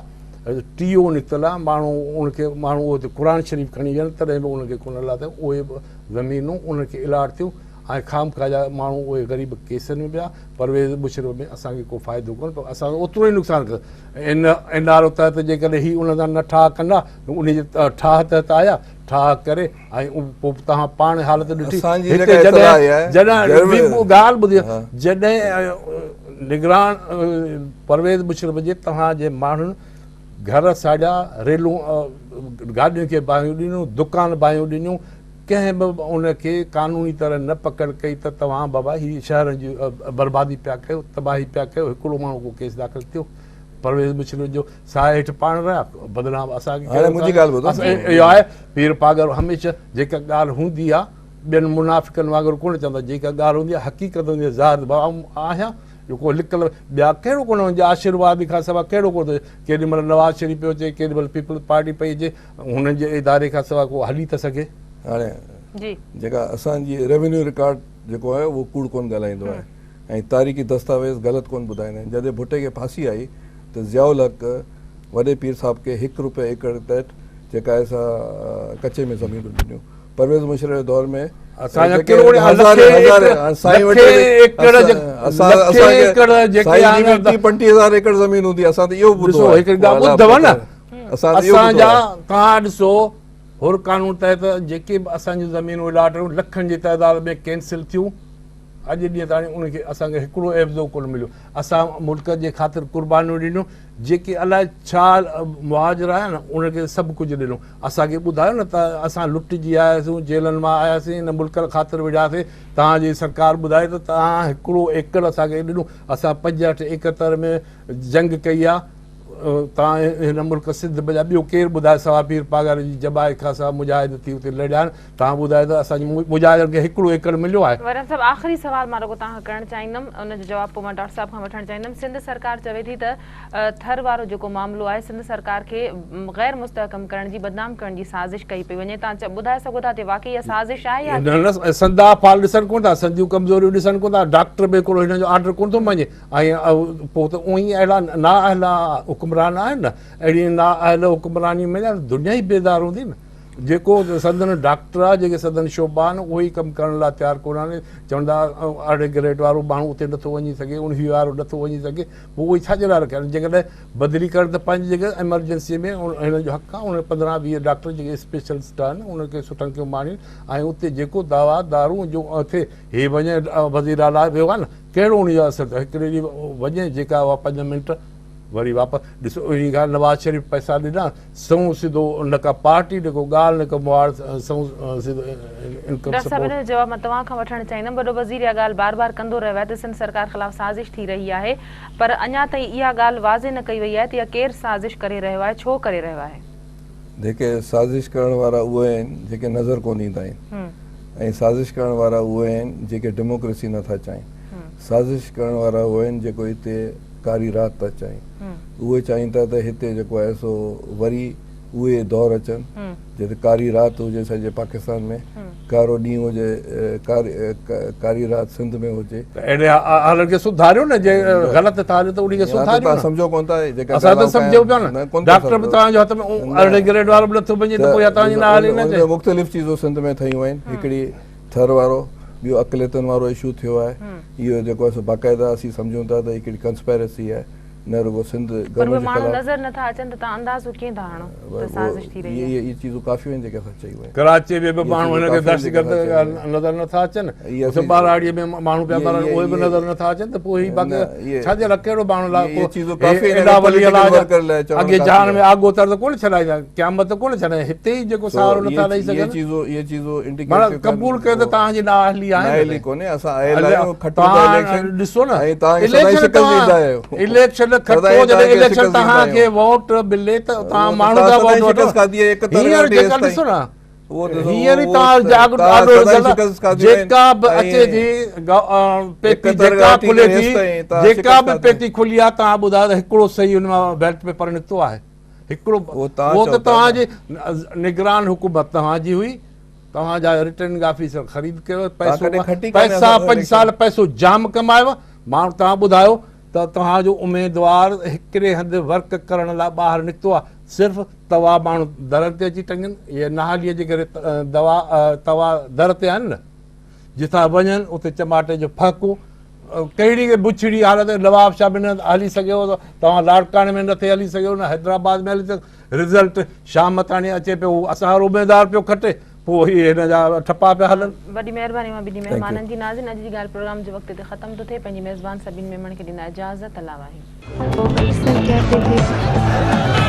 ٽي او نڪتل آ ماڻهو ان کي ماڻهو اهي قرآن شريف کڻي ويا تڏهن به انهن کي ڪونه لاٿو اهي زمينون انهن کي الاٽ ٿيون ۽ خامخواه جا ماڻهو اهي غريب ڪيسن ۾ پيا، پرويز مشرف ۾ اسان کي ڪو فائدو ڪونه پر اسان اوترو ئي نقصان ڪيو. ان اين آر او تحت جيڪڏهن هي ان سان نه ٺاهه ڪندا ته انهي جي ٺاهه تحت آيا، ٺاهه ڪري ۽ پوء توهان پاڻ حالت ڏٺي اسان جي هتي جيڪا اطلاع جڏهن آئي آهي جڏهن ڳالهه ٻڌي جڏهن نگران پرويز مشرف جي توهان جي ماڻهن گهر ساڙيا، ريلون گاڏين کي باهيون ڏنيون، دڪان باهيون ڏنيون، ڪنهن به ان کي قانوني طرح نه پڪڙ ڪئي ته توهان بابا هي شهرن جي بربادي پيا ڪيو، تباهي پيا ڪيو، هڪڙو ماڻهو ڪو ڪيس داخل ٿيو، پرويز مشرف جو ساهه هيٺ پاڻ رهيا، بدنام اسان کي هاڻي منهنجي ڳالهه ٻڌو. اهو آهي پير پاڳارو هميشه جيڪا ڳالهه هوندي آهي ٻين منافقن وانگر ڪونه چوندا، جيڪا ڳالهه هوندي آهي حقيقت هوندي آهي، ظاهر بابا آئون آهيان جو ڪو لڪل ٻيا ڪهڙو ڪونه هن جي آشيرواد کان سواء ڪهڙو ڪو ڪيڏي مهل نواز شريف پيو اچي ڪيڏي مهل پيپلز پارٽي پئي اچي هنن جي اداري کان سواء ڪو هلي ته سگهي. هاڻي جي. جيڪا اسان جي ريونيو رڪارڊ جيڪو آهي اهو ڪوڙ ڪونه ڳالهائيندو آهي ۽ تاريخي دستاويز غلط ڪونه ٻڌائيندا آهن. جڏهن ڀٽي کي ڦاسي آئي ته ضياء الحق وڏي پير صاحب کي هڪ روپيه ايڪڙ تحت جيڪا آهي سا ڪچي ۾ زمينون ڏنيون. پرويز مشرف جي دور ۾ اسان جا ڪروڙين هزارين هزارين سائين وٽ اسان جي سائين جي به 25000 ايڪڙ زمين هوندي اسان ته اهو ٻڌو آهي. ڏسو هڪڙي ڳالهه ٻڌو نه اسان جا توهان ڏسو حر قانون تحت جيڪي به اسان جون زمينون الاٽ هيون لکن جي تعداد ۾ ڪينسل ٿيون اڄ ڏينهن تاڻي ان کي اسان کي هڪڙو عيوضو ڪونه مليو اسان ملڪ جي خاطر قربانيون ڏنيون جيڪي الائي ڇا مهاجر آيا نه انهن کي سڀ ڪجهه ڏنو اسان کي ٻڌايو نه ته اسان لٽجي آياسون جيلن مان آياسين هن ملڪ خاطر وڙهياسين توهان جي سرڪار ٻڌائي ته توهان هڪڙو ايڪڙ اسان کي ڏنو اسان 65 71 ۾ جنگ ڪئي آ توهان هن ملڪ سنڌ بجاء ٻيو ڪير ٻڌائي سوا پير پاڳاري جي جماعت کان سواء مجاهد ٿي اتي لڙيا آهن توهان ٻڌايو ته اسان جي مجاهدن کي هڪڙو ايڪڙ مليو آهي. وريام صاحب آخري سوال مان رڳو توهان کان ڪرڻ چاهيندم ان جو جواب پوء مان ڊاڪٽر صاحب کان وٺڻ چاهيندم سنڌ سرڪار چوي ٿي ته ٿر وارو جيڪو معاملو آهي سنڌ سرڪار کي غير مستحڪم ڪرڻ جي بدنام ڪرڻ جي سازش ڪئي پئي وڃي توهان ٻڌائي سگهو ٿا ته واقعي اها سازش آهي يا نه نه سندا فال ڏسن ڪونه ٿا سنديون ڪمزوريون ڏسن ڪونه ٿا ڊاڪٽر به هڪڙو هن جو آرڊر ڪونه ٿو مڃي ۽ پوء ته اونئي اهڙا نااهلا حڪمران آهن نه اهڙي نااهل حڪمراني ۾ دنيا ئي بيزار هوندي نه جيڪو سندن ڊاڪٽر آهي جيڪي سندن شعبا آهن اهي ئي ڪم ڪرڻ لاء تيار ڪونه آهن چوندا ارڙهين گريڊ وارو ماڻهو اتي نٿو وڃي سگهي اڻويهه وارو نٿو وڃي سگهي پوء اهي ڇا جي لاء رکيا آهن جيڪڏهن بدلي ڪرڻ ته پنهنجي جڳهه ايمرجنسي ۾ هنن جو حق آهي انهن 15 20 ڊاڪٽر جيڪي اسپيشلسٽ آهن انهن کي سٺن کي اماڻين ۽ اتي جيڪو دوا دارون جو ٿئي هي وڃي وزير اعليٰ ويو آهي نه ڪهڙو ان جو اثر ٿيو هڪڙي ڏينهن وڃي جيڪا اها 5 منٽ وري واپس ڏسو انهي کان نواز شريف پئسا ڏنا سنئون سڌو نه ڪا پارٽي نه ڪو ڳالهه نه ڪو مهاڙ سنئون سڌو انڪم ڊاڪٽر صاحب سپورٽ. ان جو جواب مان توهان کان وٺڻ چاهيندم وڏو وزير اها ڳالهه بار بار ڪندو رهيو آهي ته سنڌ سرڪار خلاف سازش ٿي رهي آهي پر اڃا تائين اها ڳالهه واضح نه ڪئي وئي آهي ته اها ڪير سازش ڪري رهيو آهي ڇو ڪري رهيو آهي. جيڪي سازش ڪرڻ وارا اهي آهن جيڪي نظر ڪونه ايندا آهن ۽ سازش ڪرڻ وارا اهي آهن جيڪي ڊيموڪريسي نٿا چاهين سازش ڪرڻ وارا اهي آهن جيڪو هتي ڪاري رات ٿا چاهين. اهي چاهين ٿا ته هتي جيڪو آهي سو وري اهي دور اچن جتي ڪاري رات هجي سڄي پاڪستان ۾ ڪارو ڏينهن هجي ڪاري رات سنڌ ۾ هجي. ته اهڙي حالن کي سڌاريو نه جي غلط ٿا هليو ته انهي کي سڌاريو نه. توهان سمجهو ڪونه ٿا جيڪا اسان ته سمجهون پيا نه ڊاڪٽر به توهان جو هٿ ۾ ارڙهين گريڊ وارو به نٿو مڃي ته پوء اها توهان جي نااهلي نه چئي. مختلف چيزون سنڌ ۾ ٿيون آهن هڪڙي ٿر وارو ٻيو اقليتن وارو اشو ٿيو آهي اهو جيڪو آهي سو باقاعده اسين سمجهون ٿا ته هڪڙي ڪنسپائرسي آهي نه رڳو سنڌ پر اهي گورنمينٽ جي ماڻهو خلاف نظر نٿا اچن ته توهان اندازو ڪيئن ٿا هڻو ته سازش ٿي رهي آهي. اهي چيزون ڪافي آهن جيڪي اسان چيون آهن. ڪراچي ۾ به اهي ماڻهو چيزون هن کي ڪافي آهن جيڪي دهشتگرد اسان چيون آهن. نظر نٿا اچن اهي اتي اسين ٻهراڙيء ۾ ماڻهو پيا اهي مرن اهي اهي به اهي نظر نٿا اچن ته پوء هي نه باقي اهي ڇا جي لاء ڪهڙو ماڻهو لاء اهي ڪو چيزون هي ڪافي آهن ايڏا اگر ولي پوليٽيڪل الله جا ورڪر لاء چوڻ اڳي ڪافي جهان آهي. ۾ آگو تر ته ڪونه ڇڏائيندا قيامت ته ڪونه ڇڏائيندا هتي ئي جيڪو سو سهارو اهي نٿا ڏئي اهي سگهن چيزون اهي چيزون انڊيڪيٽ معنيٰ ٿيون ڪن قبول ڪيو ته اهو توهان جي نااهلي آهي نه نااهلي ڪونهي اسان آيل آهيون کٽون ٿا توهان اليڪشن ڏسو نه ۽ توهان کي سدائين اليڪشن شڪست توهان ڏيندا آهيو اليڪشن کٽو سدائين جڏهن توهان کي اليڪشن شڪست ڏيندا توهان کي آهيون ووٽ ملي ته اهو توهان ته ماڻهن توهان کان سدائين ووٽ وٺو شڪست کاڌي آهي 71 هينئر کان وٺي جيڪا هيستائين ڏسو نه اهو ڏسو هينئر ئي اهو توهان جاڳ توهان ڏاڍو سدائين رزلٽ شڪست کاڌيون آهن جيڪا به ۽ اچي ٿي پيتي 71 جيڪا کان وٺي کلي ڪري ٿي هيستائين توهان جيڪا شڪست به کاڌي پيتي کلي آهي توهان ٻڌايو ته هڪڙو صحيح ان مان بيلٽ پيپر نڪتو آهي هڪڙو اهو توهان اهو ته چئو ٿا توهان نه جي نگران حڪومت توهان جي هئي توهان جا رٽرننگ آفيسر خريد ڪيو توهان پئسو ڪڏهن کٽي ڪانه پئسا اسان 5 سال اليڪشن پئسو جام ڪمايو ماڻهو توهان ٻڌايو ته توهان جو اميدوار هڪڙي هنڌ ورڪ ڪرڻ لاء ٻاهر نڪتو آهي صرف توا ماڻهو درن تي اچي ٽنگن اهي نهاليء جي ڪري دوا توا در تي آهن نه جتان وڃن اتي چماٽي جو ڦهڪو ڪهڙي بڇڙي حالت نواب شاهه ۾ نه هلي سگهيو توهان لاڙڪاڻي ۾ نٿي هلي سگهيو نه حيدرآباد ۾ هلي سگهيو رزلٽ شام تاڻي اچي پيو هو اسان وارو اميدوار پيو کٽي پوء هي هن جا ٺپا پيا هلن. وڏي مهرباني اوهان ٻنهي thank you. مهمانن جي ناظرين اڄ جي ڳالهه پروگرام جو وقت هتي ختم ٿو ٿئي پنهنجي ميزبان سبين ميمڻ کي ڏيندا اجازت الله واهي. वो अक्सर कहते थे